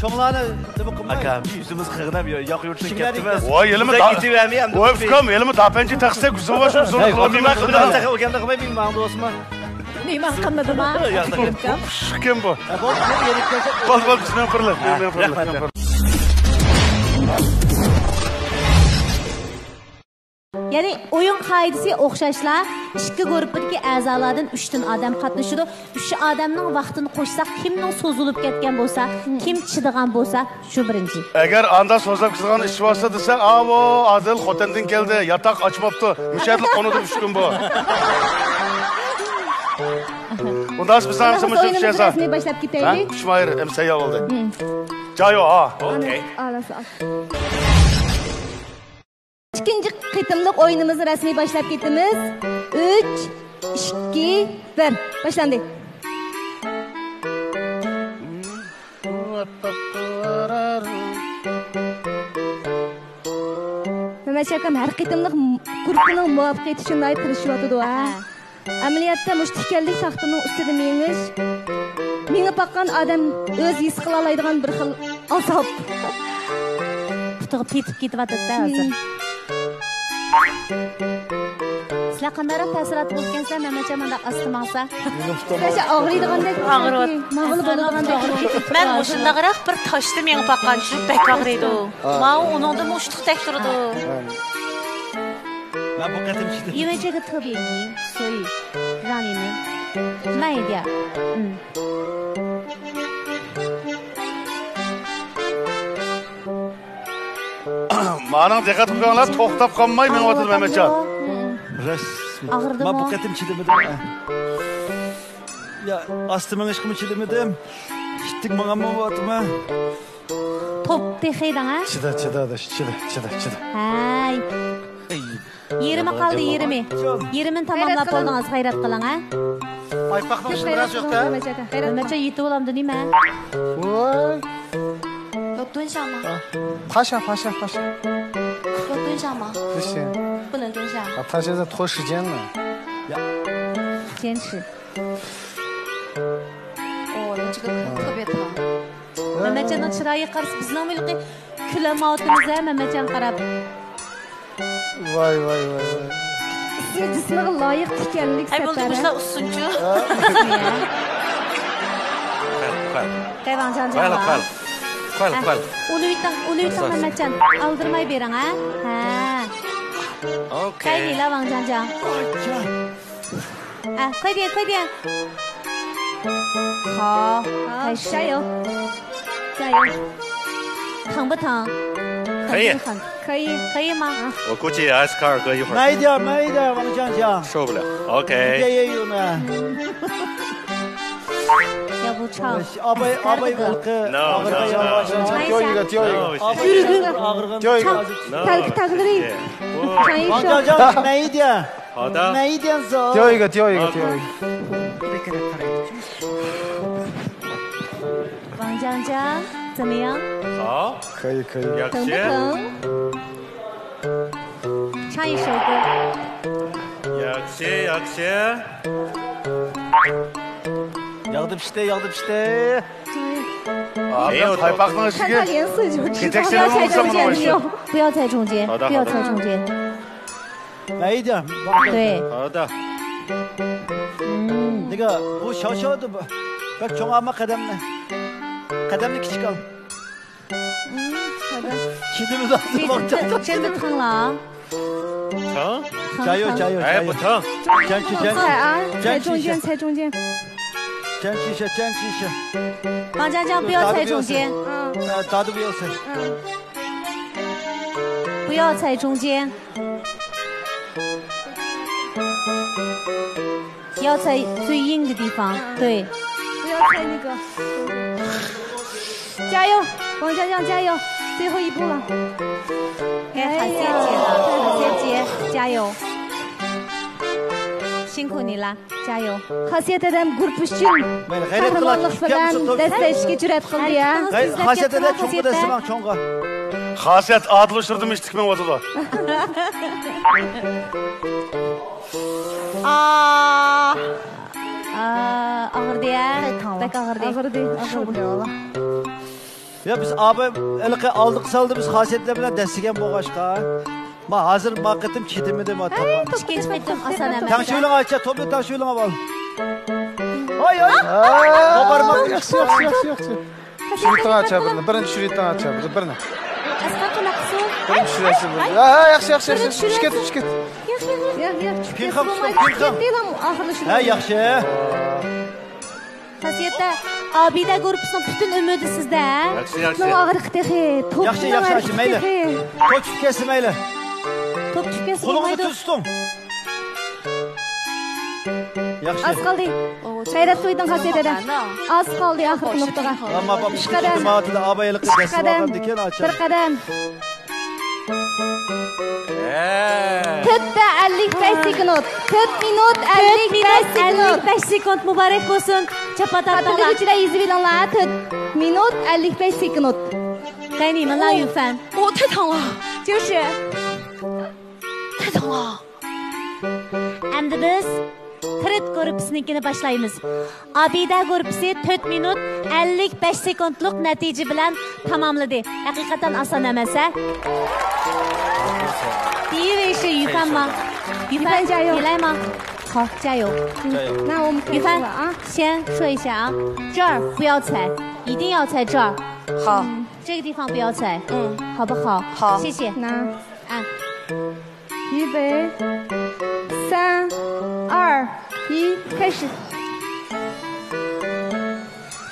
چوڭلارنى نېمە قىلماي. ئاكا، يۈزىمىز قىغىنىپ ياق يۇرتتىن كەتتىمىز. ۋاي، ھېلىمۇ دا-، ۋاي، ئۇكام، ھېلىمۇ داپەنچى تەقسە كۆزۈڭ بار شۇ، بىزنى قىلمايمىز. ئۇكام، ئۇكام، ئۇكام، ئۇكام. نېمە قىلمىدىما؟ ياق، ياق. ئۇكام بۇ. بول، بول، بىز مەن قۇرۇلۇق، مەن قۇرۇلۇق. رەھمەت. يەنى ئويۇن قائىدىسى ئوخشاشلا، ئىككى گۇرۇپپىدىكى ئەزالاردىن ئۈچتىن ئادەم قاتنىشىدۇ. ئۈچ ئادەمنىڭ ۋاقتىنى قوشساق، كىمنىڭ سوزۇلۇپ كەتكەن بولسا، كىم چىدىغان بولسا، شۇ بىرىنچى. ئەگەر ئاندا سوزۇلۇپ كېتىدىغان ئىش بولسا دېسە، ئاۋۇ ئادىل خوتەندىن كەلدى، ياتاق ئاچماپتۇ، مۇشۇ يەردە قونىدۇ ئۈچ كۈن بۇ. ئۇنداق بىزنىڭ ھەممىمىز ئويۇنىمىز رەسمىي باشلاپ كېتەيلى. ھە؟ ئۈچ مايىر ئەمسە يا بولدى. جايو، ھا. ئوكەي. ئىككىنچى قېتىملىق ئويۇنىمىزنى رەسمىي باشلاپ كېتىمىز. ئۈچ، ئىككى، بىر. باشلاندى. مەمەتجان ئاكام ھەر قېتىملىق گۇرۇپپىنىڭ مۇۋەپپەقىيىتى ئۈچۈن ناھايىتى تىرىشىۋاتىدۇ، ھە؟ ئەمەلىيەتتە مۇشۇ تىكەنلىك تاختىنىڭ ئۈستىدە مېڭىش، مېڭىپ باققان ئادەم ئۆزى ھېس قىلالايدىغان بىر خىل ئازاب. پۇتىغا پېتىپ كېتىۋاتىدۇ-دە ھازىر. سىلەر قانداقراق تەسىراتتا بولىدىكەنسىلەر، مەمەتجان مانداق ئاستا ماڭسا؟ سىلەرچە ئاغرىيدىغاندەك، ئاغرىۋاتىدۇ. ماڭغىلى بولىدىغاندەك. مەن مۇشۇنداقراق بىر تاشتا مېڭىپ باققانچە بەك ئاغرىيدۇ. ماۋۇ ئۇنىڭدىنمۇ ئۇشتۇقتەك تۇرىدۇ. 那不该这么去的。因为这个特别硬，所以让你们慢一点儿。嗯。 مانىڭ دىققەت قىلغانلار توختاپ قالماي مېڭىۋاتىدۇ مەمەتجان. رەسمىي. ئاغرىدىمۇ؟ ما بۇ قېتىم چىدىمىدىم. يا، ئاستا مېڭىشقىمۇ چىدىمىدىم. ئىتتىك ماڭاممۇ بولۇۋاتىمەن. توپ تېخى دەڭ، ھە؟ چىدا، چىدا، ئاداش، چىدا، چىدا، چىدا. ھەي. يېرىمى قالدى، يېرىمى. يېرىمىنى تاماملاپ بولدىڭىز، غەيرەت قىلىڭ، ھە؟ پايپاقنىڭ ئىچىدە بىراز يوق دە. مەمەتجان يېتىۋالامدۇ نېمە؟ ۋاي. 要蹲下吗？趴下，趴下，趴下。要蹲下吗？不行。不能蹲下。啊，他现在拖时间呢。坚持。哦，你这个可特别疼。 مەمەتجاننىڭ چىرايىغا قارىسا، بىزنىڭمۇ ھېلىقى كۈلەلمەيۋاتىمىز ھە مەمەتجانغا قاراپ. ۋاي، ۋاي، ۋاي، ۋاي. سىز جىسمىغا لايىق تىكەنلىك. ئەي، بولدى، سەپەر، بۇ ھە؟ ئۇسسۇنچۇ. قەي ۋاڭجاڭجاڭ. ئۇلۇۋېتىڭ، ئۇلۇۋېتىڭ مەمەتجان. ئالدىرىماي بېرىڭ ھە. ھە. ئوكەي. قەي ۋاڭجاڭجاڭ. 啊，快点，快点。好，开始。加油，加油。疼不疼？可以。很，可以，可以吗？我估计S K二哥一会儿慢一点，慢一点，王酱酱。受不了。OK。你这也有呢。要不唱？阿贝，阿贝，我跟。No，no，no。唱一下。丢一个，丢一个。No，谢谢。丢一个。唱，No，谢谢。唱一首。王酱酱，慢一点。 好的。慢一点走。丢一个，丢一个，丢一个。王江江，怎么样？好。可以，可以。疼不疼？唱一首歌。 ياغدى پىشتى، ياغدى پىشتى. 没有。 看他脸色就知道。不要在中间，不要在中间，不要在中间。 来一点。对。好的。嗯。那个，我小小的吧，不要穷啊嘛，قەدەمنى. قەدەمنى كىچىك ئال. 嗯，好的。 真的疼了啊。疼？加油，加油，加油。哎，不疼。坚持，坚持。踩啊，踩中间，坚持一下。踩中间。坚持一下，坚持一下。王江江，不要踩中间。嗯。呃，打都不要踩。嗯。不要踩中间。 要在最硬的地方，对。不要踩那个。加油，王江江，加油，最后一步了。哎，好谢谢了，好谢谢，加油。辛苦你了，加油。خاسىيەت ھەدەم گۇرۇپپا ئۈچۈن قەھرىمانلىق بىلەن دەسسەشكە جۈرئەت قىلدى يا. خاسىيەت ھەدەم چوڭقا دەسسىمەڭ، چوڭقا. خاسىيەت ئادىل ئۇچرىدىمۇ ئىشتىك مېڭىۋاتىدۇ. ئاھ. ئا، ئاغرىدى ھە؟ بەك ئاغرىدى. ئاغرىدى. ئاغرىدى. يا بىز ئاباي ھېلىقى ئالدىقى سالدا بىز خاسىيەتلەر بىلەن دەسسىگەن بولغاچقا. ما ھازىر ما قېتىم چېتىمىدى ما تاپان. ئىككىنچى قېتىم ئاسان ئەمەس. تەڭشىۋېلىڭ ئاچا، توپنى تەڭشىۋېلىڭ ئاۋۋال. ھاي ھاي. قوپارماڭ. ياخشى ياخشى ياخشى ياخشى. چۈشۈرۈۋېتىڭ ئاچا بىرنى، بىرنى چۈشۈرۈۋېتىڭ ئاچا بىرنى، بىرنى. ئەسقەر قانداق قىلسۇن؟ بىرنى چۈشۈرەسىز بىرنى. ھە ياخشى ياخشى ياخشى. چۈشۈپ كەتتى چۈشۈپ كەتتى. ياق ياق ياق. چۈشۈپ كەتسە بولمايدۇ. چۈشۈپ كەتتى ئاخىرلىشىدۇ. ھە ياخشى. خاسىيەتتە ئابىدە گۇرۇپپىسىنىڭ پۈتۈن ئۈمىدى سىزدە. ياخشى ياخشى. ئاغرىقى تېخى. توپنىڭ ئاغرىقى تېخى. توپ چۈشۈپ كەتسە مەيلى. توپ چۈشۈپ كەتسە بولمايدۇ. قولىڭىزنى تۈز تۇتۇڭ. ياخشى. ئاز قالدى. غەيرەت قىلىۋېتىڭ خاسىيەت ھەدە. ئاز قالدى ئاخىرقى نۇقتىغا. ئىككى قەدەم. ئىككى قەدەم. بىر قەدەم. تۆت دە ئەللىك بەش سېكۇنت. تۆت مىنۇت ئەللىك بەش سېكۇنت. ئەللىك بەش سېكۇنت مۇبارەك بولسۇن. چاپا تارتىڭلار. خاتىرىلىگۈچىلەر يېزىۋېلىڭلار. تۆت مىنۇت ئەللىك بەش سېكۇنت. 该你们了，雨凡。 ئۇ تەتەڭلار. 就是。 تەتەڭلار. ئەمدى بىز تىرىت گۇرۇپپىسىنىڭكىنى باشلايمىز. ئابىدە گۇرۇپپىسى تۆت مىنۇت ئەللىك بەش سېكۇنتلۇق نەتىجە بىلەن تاماملىدى. ھەقىقەتەن ئاسان ئەمەس ھە. 第一位是雨凡吗？雨凡加油！你来吗？好，加油！加油！那我们开始了啊！先说一下啊，这儿不要踩，一定要在这儿。好。这个地方不要踩，嗯，好不好？好，谢谢。那啊。 预备，三、二、一，开始。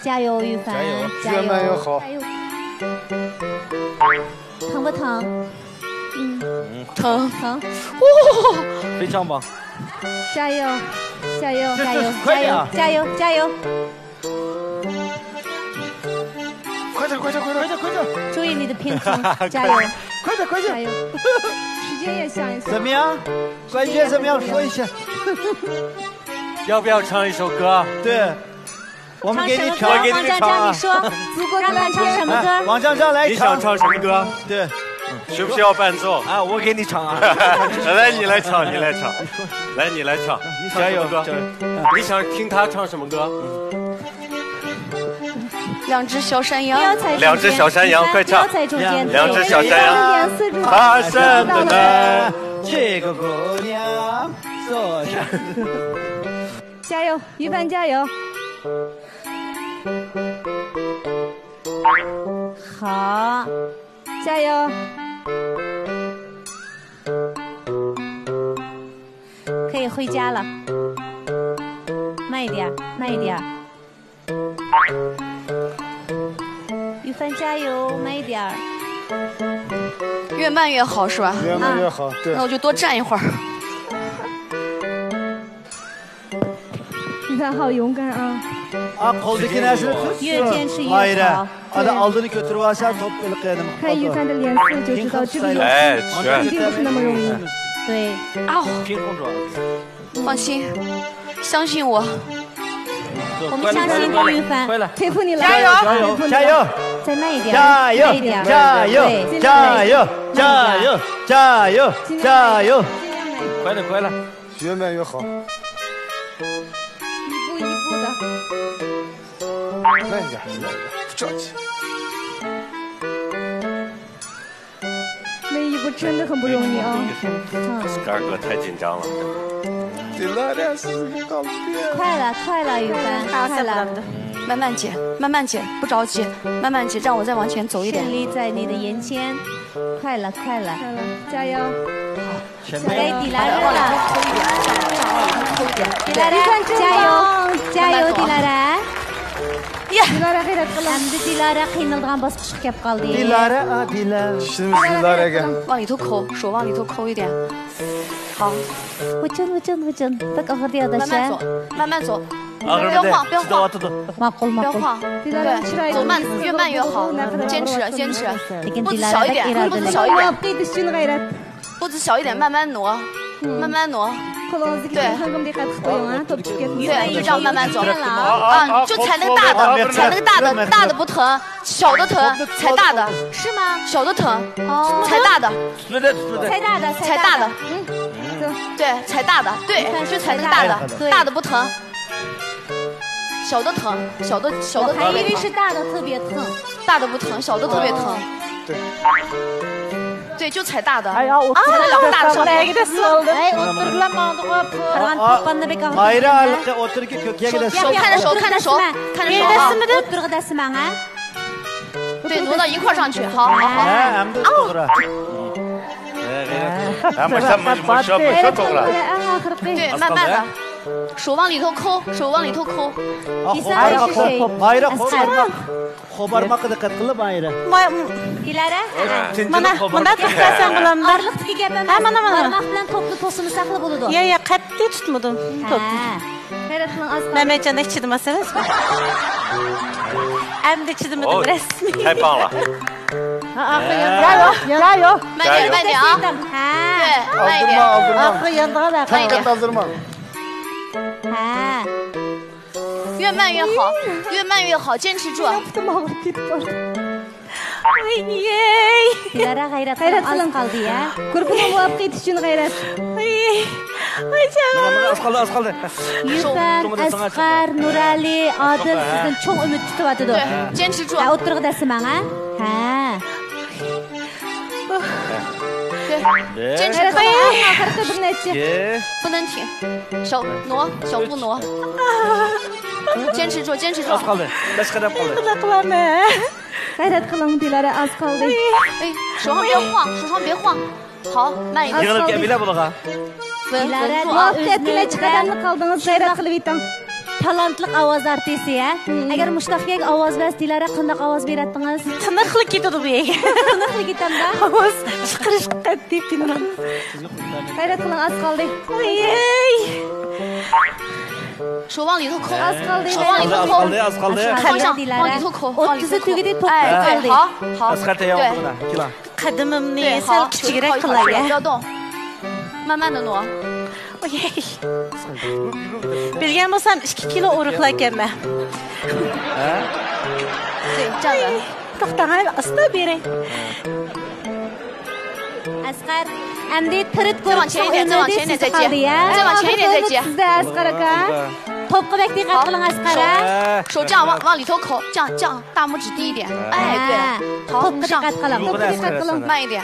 加油，雨凡！加油，加油，越慢越好。加油！疼不疼？嗯，疼。疼。哇！非常棒。加油，加油，加油，加油，加油，加油！ 快点快点快点快点快点！注意你的平衡，加油！快点快点！加油！时间也想一想。怎么样？关键怎么样？说一下。要不要唱一首歌？对，我们给你唱。我给你们唱啊。王江江，你说，如果让他唱什么歌？王江江来唱。你想唱什么歌？对。 需不需要伴奏？啊，我给你唱啊。来，你来唱，你来唱。来，你来唱。加油，唱什么歌？加油。你想听他唱什么歌？两只小山羊。两只小山羊，快唱。两只小山羊。爬山的呢，这个姑娘。加油，雨凡加油！好。 加油！可以回家了。慢一点儿，慢一点儿。雨凡加油，慢一点儿。越慢越好是吧？越慢越好，对。那我就多站一会儿。 雨凡好勇敢啊！ ئا، قولدىكى نەرسىنى تۇت. 越坚持越好。 ئادا ئالدىنى كۆتۈرۈۋالسا توپ بېلىقى نېمە قىلىدۇ؟ 看雨凡的脸色就知道这个游戏一定不是那么容易。对。放心，相信我。我们相信你，雨凡。佩服你了。加油，加油，加油！再慢一点，加油，慢一点。加油，加油，加油，加油，加油！快了，快了。 越慢越好。一步一步的。慢一点，慢一点，不着急。每一步真的很不容易啊。嗯。Scar 哥太紧张了。快了，快了，雨凡，快了。慢慢姐，慢慢姐，不着急，慢慢姐，让我再往前走一点。胜利在你的眼前，快了，快了。快了，加油！好。 来，迪拉热了。迪拉热，加油，加油，迪拉热。ئەمدى دىلارا قىينىلىدىغان باسقۇچقا كەپ قالدى. دىلارا، ئا، دىلارا. ئىشىنىمىز دىلارا ئەكەن. 往里头扣，手往里头扣一点。好。ۋۇچۇن، ۋۇچۇن، ۋۇچۇن. بەك ئاغرىدى ئاداش. 慢慢走，慢慢走。ئاغرىمىدى، چىداۋاتىدۇ. ماقۇل، ماقۇل. 走慢，越慢越好，坚持，坚持。步子小一点，步子小一点。 步子小一点，慢慢挪，慢慢挪。对。对，就这样慢慢走。啊，就踩那个大的，踩那个大的，大的不疼，小的疼，踩大的。是吗？小的疼，哦。踩大的。是的，是的。踩大的，踩大的。嗯，对，踩大的，对，就踩那个大的，大的不疼。 小的疼，小的，小的特别疼。我还以为是大的特别疼。大的不疼，小的特别疼。对。对，就踩大的。哎呀，我啊，踩了两个大的上去。哎，o'tirdilar, ماڭدۇق. قارىغان توپاننى بەك ئاغرىتىپ. مايرا، ھېلىقى ئوتتۇرىدىكى كۆكىيەگە دەسمە. 手，手，看着手，看着手，看着手啊。 ئوتتۇرىغا دەسمەڭ، ھە؟ 对，挪到一块儿上去。好，好，好。 ھە، ئەمدى توغرا. ھە، باشلاپ، مۇشۇ، مۇشۇ توغرا. 对，慢慢的。 手往里头抠，手往里头抠。 مايرا، قول بارماق، قول بارماققا دىققەت قىل، مايرا. دىلارا، مانا، مۇنداق توختاساڭ بولامدۇ؟ ئارىلىقتىكى گەپ ئەمەس. ھە، مانا، مانا. بارماق بىلەن توپنى توسۇمىساقلا بولىدۇ. يا، يا، قەتئىي تۇتمىدىم توپنى. ھە. مەمەتجان، ھېچ چىدىماس ئەمەسمۇ؟ ئەمدى چىدىمىدىم رەسمىي. ھەي، پاڭلا. ھە، ئاخىرى. يا، يا، يا. 慢点，慢点啊。 ھە. ئالدىرىما، ئالدىرىما. ئاخىرى ياندىغان ھەقىقەت. ھەقىقەت ئالدىرىما. ھە. 越慢越好，越慢越好，坚持住。 دىلارا، غەيرەت قىلىڭ، ئاز قالدى يا. گۇرۇپپىغا مۇۋاپىق يېتىش ئۈچۈن غەيرەت. ئاز قالدى، ئاز قالدى. يۈفەن، ئەسقەر، نۇرئەلى، ئادىل سىزدىن چوڭ ئۈمىد كۈتۈۋاتىدۇ. 对，坚持住。 ھە، ئوتتۇرىغا دەسسىمەڭ، ھە؟ ھە. 对，坚持住。 ئاخىرقى بىر نەچچە. 不能停。 小挪，小步挪。 坚持住，坚持住。 ئاز قالدى. بەش قەدەم قالدى. غەيرەت قىلىڭ، دىلارا، ئاز قالدى. 哎，手上别晃，手上别晃。 好，慢一点。 يىغىلىپ كەلمەيلى بۇلارغا. 稳，稳住啊。 ئەتكىنە چىقىدىغان قالدىڭىز، غەيرەت قىلىۋېتىڭ. تالانتلىق ئاۋاز ئارتىسى، ھە؟ ئەگەر مۇشۇنداق يەرگە ئاۋاز بەرسە، دىلارا قانداق ئاۋاز بېرەتتىڭىز؟ تىنىقلا كېتىدۇ بۇ يەرگە. تىنىقلا كېتەمدۇ؟ ئاۋاز چىقىرىشقا قەتئىي قىينىلىدۇ. غەيرەت قىلىڭ، ئاز قالدى. ئاي. 手往里头抠。 ئاز قالدى. 手往里头抠。 ئاز قالدى، ئاز قالدى. 往里头抠。 ئوتتۇزى تۈگىدى، توققۇزى قالدى. 哎，对，好，好。 ئەسقەر تەييار بولغىنا. قەدىمىمنى سەل كىچىكرەك قىلاي. 不要动。 慢慢的挪。 بىلگەن بولسام ئىككى كىلو ئورۇقلار ئىكەنمەن. ھە؟ توختاڭ، ئاستا بېرەي. ئەسقەر، ئەمدى تىرىت گۇرۇپپىسىنىڭ ئۈمىدى سىزدە قالدى يا. ئەسقەر ئاكا. توپقا بەك دىققەت قىلىڭ، ئەسقەر. 手这样往，往里头抠，这样，这样，大拇指低一点。哎，对了，好，上。 توپقا دىققەت قىلىڭ. 慢一点。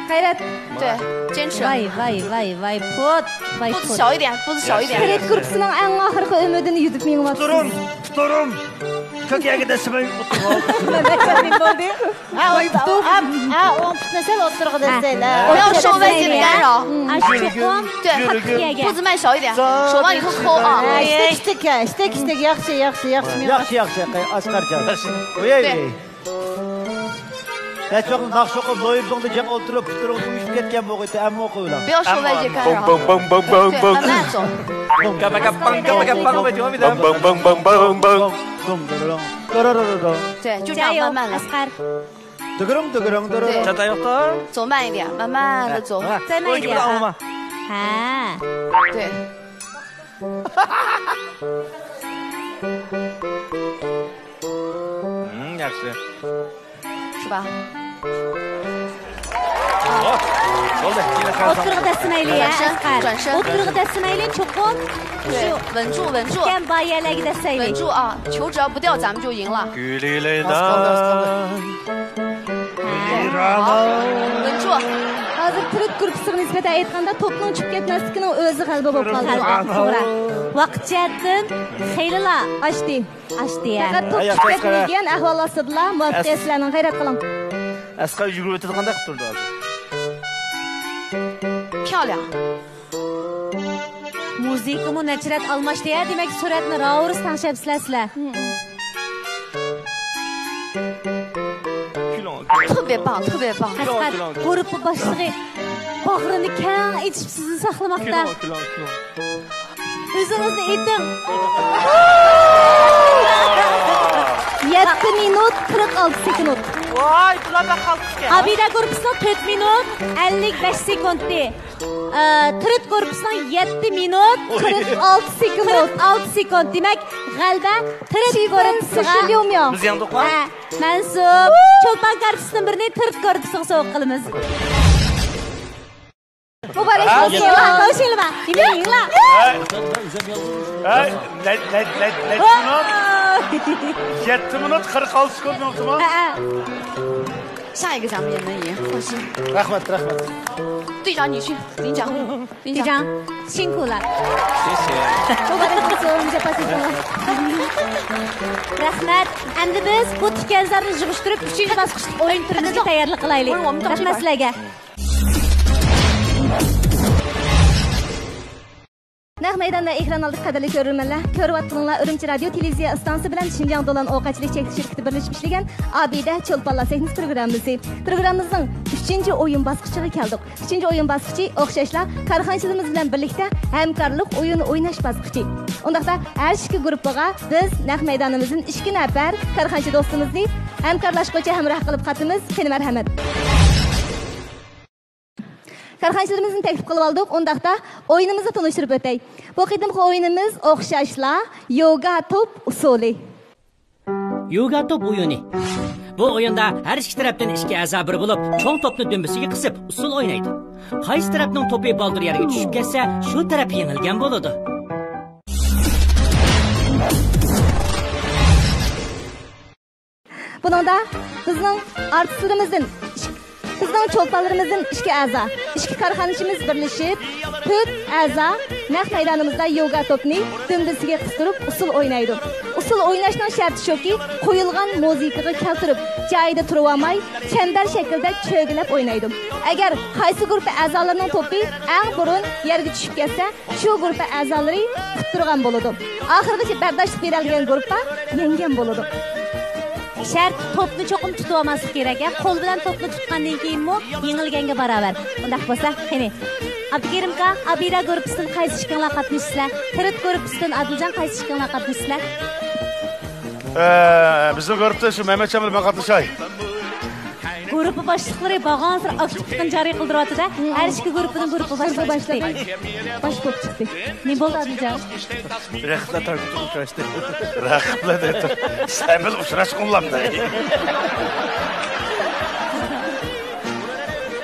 غەيرەت. 对，坚持。 ۋاي، ۋاي، ۋاي، ۋاي، پۇت، ۋاي، پۇت. 小一点，步子小一点。 تىرىت گۇرۇپپىسىنىڭ ئەڭ ئاخىرقى ئۈمىدىنى يۈدۈپ مېڭىۋاتىسىز. پۇتۇم، پۇتۇم. كۆك يەرگە دەسسىمەي. ھە، ھە، ھە، ئوڭ پۇتنى سەل ئوتتۇرىغا دەسسەيلى. 不要受外界的干扰。 ئاشۇ چوقۇم. 对， قاتتىق يەرگە. 步子迈小一点，手往里头抠啊。 ئىشتە كىشتەك، ئىشتە كىشتەك، ياخشى، ياخشى، ياخشى. ياخشى، ياخشى، ئەسقەرجان. 对。 ھەي، چوقۇم ناخشا ئوقۇپ، لويبزوڭدا جىق ئولتۇرۇپ، پۇتلىرىڭ تۇيۇشۇپ كەتكەن بولغىيتى، ئەمما ئوقۇۋېلىڭ. 不要受外界干扰。 بوڭ، بوڭ، بوڭ، بوڭ، بوڭ. 对，慢慢走。 بوڭ، بوڭ، بوڭ، بوڭ، بوڭ. 对，就这样慢慢来。 ئەسقەر. 对。 走慢一点，慢慢的走。 ھە. 对。 ھىم، ياخشى. 是吧؟ بولدى. ئوتتۇرىغا دەسسىمەيلى يا، ئەسقەر. ئوتتۇرىغا دەسسىمەيلى، چوقۇم. 对，稳住，稳住。 تىكەن بار يەرلەرگە دەسسەيلى. 稳住啊，球只要不掉，咱们就赢了。 ئاز قالدى، ئاز قالدى. ھە. 稳住. ھازىر تۈرك گۇرۇپپىسىغا نىسبەتەن ئېيتقاندا، توپنىڭ چۈشۈپ كەتمەسلىكىنىڭ ئۆزى غەلىبە بولۇپ قالدى. توغرا. ۋاقىت جەھەتتىن خېلىلا ئاشتى. ئاشتى، ھە. پەقەت توپ چۈشۈپ كەتمىگەن ئەھۋال ئاستىدىلا مۇۋەپپەقىيەت سىلەرنىڭ، غەيرەت قىلىڭ. ئەسقەر يۈگۈرۈۋېتىدىغاندەك قىلىپ تۇرىدۇ ھازىر. 漂亮. 特别棒，特别棒。 ئەسقەر، گۇرۇپپا باشلىقى باغرىنى كەڭ ئېچىپ سىزنى ساقلىماقتا. ئۆزىڭىزنى ئېيتىڭ. يەتتە مىنۇت، قىرىق ئالتە سېكۇنت. ۋاي، بۇلار بەك قالتىسكەن. ئابىدە گۇرۇپپىسىنىڭ تۆت مىنۇت ئەللىك بەش سېكۇنتى. ئە، تىرىت گۇرۇپپىسىنىڭ يەتتە مىنۇت قىرىق ئالتە سېكۇنت. قىرىق ئالتە سېكۇنت. دېمەك، غەلىبە تىرىت گۇرۇپپىسىغا. بىز يەڭدۇقمۇ؟ ھە، مەنسۇپ. چولپان كارتىسىدىن بىرنى تىرىت گۇرۇپپىسىغا سوۋغا قىلىمىز. مۇبارەك بولسۇن. ھە؟ قوشۇلما. يېڭىلا. ھەي، نەچ، نەچ، نەچ، نەچ مىنۇت؟ يەتتە مىنۇت قىرىق ئالتە سېكۇنت مېڭىپتىمۇ؟ ھە، ھە. رەھمەت، رەھمەت. 队长，你去领奖。队长，辛苦了。谢谢。مۇبارەك بولسۇن، جاپا چەكتىڭلار. رەھمەت. ئەمدى بىز بۇ تىكەنزارنى يىغىشتۇرۇپ، ئۈچىنچى باسقۇچلۇق ئويۇن تۈرىمىزگە تەييارلىق قىلايلى. رەھمەت سىلەرگە. نەق مەيدان ۋە ئېكران ئالدىدىكى قەدىرلىك كۆرۈرمەنلەر، كۆرۈۋاتقىنىڭلار ئۈرۈمچى رادىيو تېلېۋىزىيە ئىستانسىسى بىلەن شىنجاڭ دولان ئوۋ قاچىلىك چەكلىك شىركىتى بىرلىشىپ ئىشلىگەن ئابىدە چولپانلار سەھنىسى پروگراممىسى. پروگراممىمىزنىڭ ئۈچىنچى ئويۇن باسقۇچىغا كەلدۇق. ئۈچىنچى ئويۇن باسقۇچى ئوخشاشلا كارخانىچىلىرىمىز بىلەن بىرلىكتە ھەمكارلىق ئويۇنى ئويناش باسقۇچى. ئۇنداقتا ھەر ئىككى گۇرۇپپىغا بىز نەق مەيدانىمىزدىن ئىككى نەپەر كارخانىچى دوستىمىزنى ھەمكارلاشقۇچى ھەمراھ قىلىپ قاتىمىز. قېنى مەرھەمەت. كارخانىچىلىرىمىزنى تەكلىپ قىلىۋالدۇق. ئۇنداقتا ئويۇنىمىزنى تونۇشتۇرۇپ ئۆتەي. بۇ قېتىمقى ئويۇنىمىز ئوخشاشلا يوگا توپ ئۇسسۇلى. يوگا توپ ئويۇنى. بۇ ئويۇندا ھەر ئىككى تەرەپتىن ئىككى ئەزا بىر بولۇپ، چوڭ توپنى دۈمبىسىگە قىسىپ، ئۇسسۇل ئوينايدۇ. قايسى تەرەپنىڭ توپى بالدۇر يەرگە چۈشۈپ كەتسە، شۇ تەرەپ يېڭىلگەن بولىدۇ. بۇنىڭدا بىزنىڭ ئارتىسلىرىمىزدىن، بىزنىڭ چولپانلىرىمىزدىن ئىككى ئەزا، ئىككى كارخانىچىمىز بىرلىشىپ، تۆت ئەزا نەق مەيدانىمىزدا يوگا توپنى دۈمبىسىگە قىستۇرۇپ ئۇسسۇل ئوينايدۇ. ئۇسسۇل ئويناشنىڭ شەرتى شۇكى، قويۇلغان مۇزىكىغا كەلتۈرۈپ، جايىدا تۇرۇۋالماي، چەمبەر شەكىلدە چۆگىلەپ ئوينايدۇ. ئەگەر قايسى گۇرۇپپا ئەزالىرىنىڭ توپى ئەڭ بۇرۇن يەرگە چۈشۈپ كەتسە، شۇ گۇرۇپپا ئەزالىرى ئۇتتۇرغان بولىدۇ. ئاخىرغىچە بەرداشلىق بېرەلىگەن گۇرۇپپا يەڭگەن بولىدۇ. شەرت، توپنى چوقۇم تۇتۇۋالماسلىق كېرەك، ھە؟ قول بىلەن توپنى تۇتقاندىن كېيىنمۇ يېڭىلگەنگە باراۋەر. ئۇنداق بولسا، قېنى، ئابدۇكېرىمكا، ئابىدە گۇرۇپپىسىدىن قايسى ئىككىڭلار قاتنىشىسىلەر؟ تىرىت گۇرۇپپىسىدىن ئادىلجان، قايسى ئىككىڭلار قاتنىشىسىلەر؟ ئە، بىزنىڭ گۇرۇپپىدا شۇ مەمەتجان بىلەن مەن قاتنىشاي. گۇرۇپپا باشلىقلىرى بارغانسېرى ئاكتىپلىقىنى جارى قىلدۇرۇۋاتىدۇ-دە. ھەر ئىككى گۇرۇپپىنىڭ گۇرۇپپا باشلىقى چىقتى. باش بولۇپ چىقتى. نېمە بولدى، ئادىلجان؟ رەخنە تارقىتىپ ئۇچراشتى. رەخنە دەيدۇ. سەن بىلەن ئۇچراشقۇنلام دەي.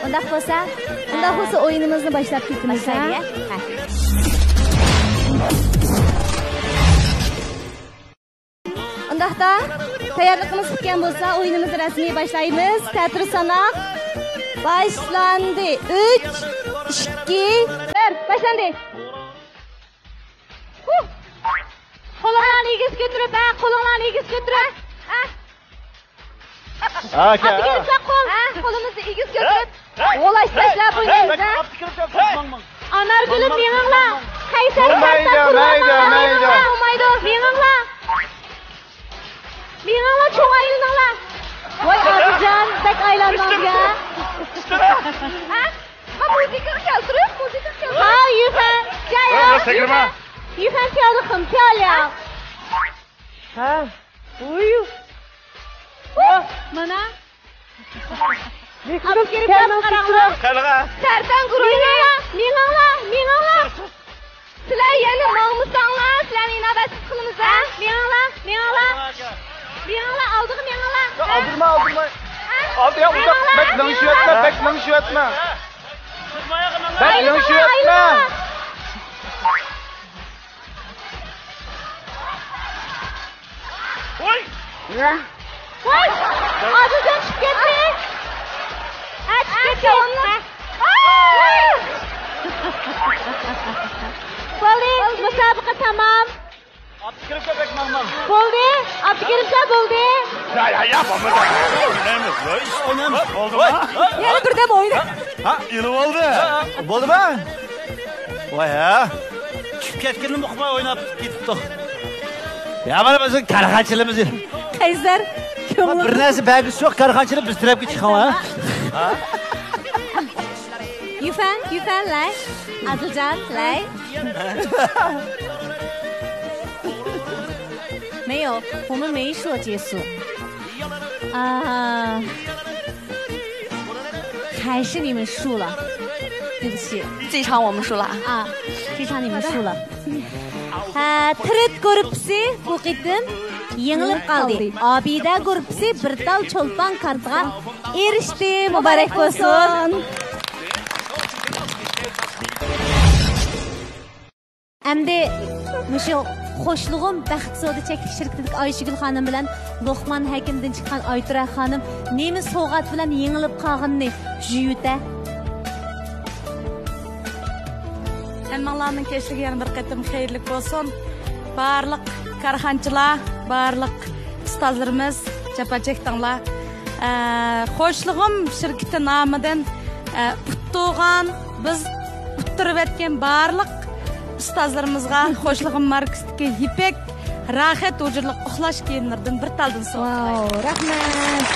ئۇنداق بولسا، ئۇنداق بولسا، ئويۇنىمىزنى باشلاپ كېتىمىز، ھە؟ باشلايلى، ھە؟ ئۇنداقتا، تەييارلىقىمىز پۈتكەن بولسا، ئويۇنىمىزنى رەسمىي باشلايمىز. تەتۈر ساناق باشلاندى. ئۈچ، ئىككى، بىر، باشلاندى. ھۇ! قولۇڭلارنى ئېگىز كۆتۈرۈپ، ھە، قولۇڭلارنى ئېگىز كۆتۈرۈپ، ھە. ئاكا. ئابدۇكېرىم، قول. ھە، قولىمىزنى ئېگىز كۆتۈرۈپ. ھەي! غۇلاش تاشلاپ ئوينايمىز، ھە؟ ئانارگۈلۈم، مېڭىڭلار. قەيسەر، بولمايدۇ، مەيدە، مەيدە. بولمايدۇ، مېڭىڭلار. مېڭىڭلار، چوڭ ئايلىنىڭلار. ۋاي، ئابىجان، بەك ئايلاندىڭىز يا. ھە؟ ھە، مۇزىكىغا كەلتۈرۈپ، مۇزىكىغا كەلتۈرۈپ. ھە، يۈفەن، جايا. يۈفەن، پياۋلىقىم، پياۋليا. ھە؟ ھە؟ ئۇيۇ. مانا. ئابدۇكېرىم، قاراڭلار. قېنىغا. سەرسان گۇرۇھى. مېڭىڭلار، مېڭىڭلار، مېڭىڭلار. سىلەر يەنە ماڭمىساڭلار، سىلەرنى ئىناۋەتسىز قىلىمىز، ھە؟ مېڭىڭلار، مېڭىڭلار. مېڭىڭلار، ئالدىغا مېڭىڭلار. ياق، ئالدىرىما، ئالدىرىما. ھە؟ ئالدى، ياق، ئۇزاق، بەك لىڭشىۋەتمە، بەك لىڭشىۋەتمە. بەك لىڭشىۋەتمە. ۋاي! ۋاي! ئادىلجان چۈشۈپ كەتتى. ھە، چۈشۈپ كەتتى. ھە. بولدى، مۇسابىقە تامام. ئابدۇكېرىمكا بەك ماڭماڭ. بولدى، ئابدۇكېرىمكا بولدى. يا، يا، يا، بولمىدى. ئوينايمىز. ئوينايمىز. بولدىمۇ؟ يەنە بىردەم ئوينا. ھە، ئېلىۋالدى. بولدىمۇ؟ ۋاي ھە. چۈشۈپ كەتكىنىمۇ ئۇقماي ئويناپ كېتىپتۇ. يا، مانا بىزنىڭ كارخانىچىلىرىمىز. قەيسەر، كۆڭلۈم. بىر نەرسە بەرگۈسى يوق، كارخانىچىلار بىز تەرەپكە چىقىڭلار. يۈفەن، يۈفەن، لاي. ئادىلجان، لاي. 没有，我们没说结束。啊，还是你们输了，对不起。这一场我们输了啊。啊，这场你们输了。ھە، تىرىت گۇرۇپپىسى بۇ قېتىم يېڭىلىپ قالدى. ئابىدە گۇرۇپپىسى بىر تال چولپان كارتىغا ئېرىشتى. مۇبارەك بولسۇن. ئەمدى مۇشۇ خوشلۇغۇم بەخت سودا چەكلىك شىركىتىدىكى ئايشىگۈل خانىم بىلەن لوقمان ھەكىمدىن چىققان ئايتۇرا خانىم نېمە سوۋغات بىلەن يېڭىلىپ قالغىنىنى جۈيۈتە. ھەممىڭلارنىڭ كەچلىكى يەنە بىر قېتىم خەيرلىك بولسۇن. بارلىق كارخانىچىلار، بارلىق ئۇستازلىرىمىز، جاپا چەكتىڭلار. ئە، خوشلۇغۇم شىركىتى نامىدىن، ئە، ئۇتتۇرغان، بىز ئۇتتۇرۇۋەتكەن بارلىق ئۇستازلىرىمىزغا خوشلۇغۇم ماركىسىدىكى يىپەك راھەت ھۇجرىلىق ئۇخلاش كىيىملىرىدىن بىر تالدىن سوۋغا قىلايلى. ۋاۋ، رەھمەت.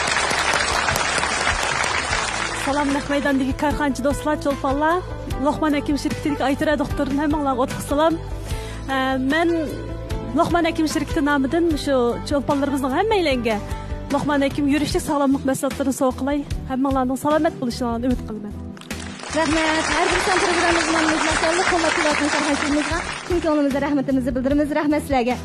سالام، نەق مەيداندىكى كارخانىچى دوستلار، چولپانلار، لوقمان ھەكىم شىركىتىدىكى ئايتۇرا دوختۇردىن ھەممىڭلارغا ئوتلۇق سالام. ئە، مەن لوقمان ھەكىم شىركىتى نامىدىن شۇ چولپانلىرىمىزنىڭ ھەممەيلەنگە لوقمان ھەكىم يۈرۈشلۈك ساغلاملىق مەھسۇلاتلىرىنى سوۋغا قىلاي. ھەممىڭلارنىڭ سالامەت بولۇشىنى ئۈمىد قىلىمەن. رەھمەت. ھەر بىر سان پروگراممىمىزنى مۇزلاشاللىق قوللاپ كېلىۋاتقان كارخانىچىلىرىمىزغا چىن كۆڭلىمىزدە رەھمىتىمىزنى بىلدۈرىمىز. رەھمەت سىلەرگە.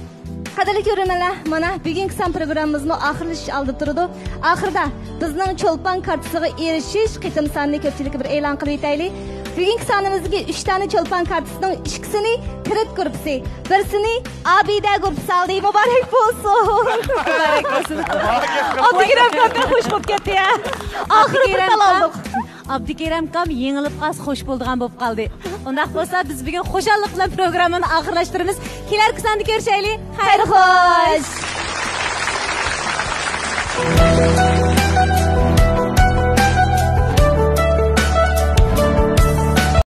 قەدىرلىك كۆرۈرمەنلەر، مانا، بۈگۈنكى سان پروگراممىمىزمۇ ئاخىرلىشىش ئالدىدا تۇرىدۇ. ئاخىرىدا بىزنىڭ چولپان كارتىسىغا ئېرىشىش قېتىم سانىنى كۆپچىلىككە بىر ئېلان قىلىۋېتەيلى. بۈگۈنكى سانىمىزدىكى ئۈچ دانە چولپان كارتىسىنىڭ ئىككىسىنى تىرىت گۇرۇپپىسى، بىرسىنى ئابىدە گۇرۇپپىسى ئالدى. مۇبارەك بولسۇن! مۇبارەك بولسۇن! ئابدۇكېرەم كاكا خوش بولۇپ كەتتى يا. ئاخىرى بىر تال ئالدۇق. ئابدۇكېرەم ئاكام يېڭىلىپ قالسا خوش بولىدىغان بولۇپ قالدى. ئۇنداق بولسا، بىز بۈگۈن خۇشاللىق بىلەن پروگراممىنى ئاخىرلاشتۇرىمىز. كېلەركى ساندا كۆرۈشەيلى. خەير خوش!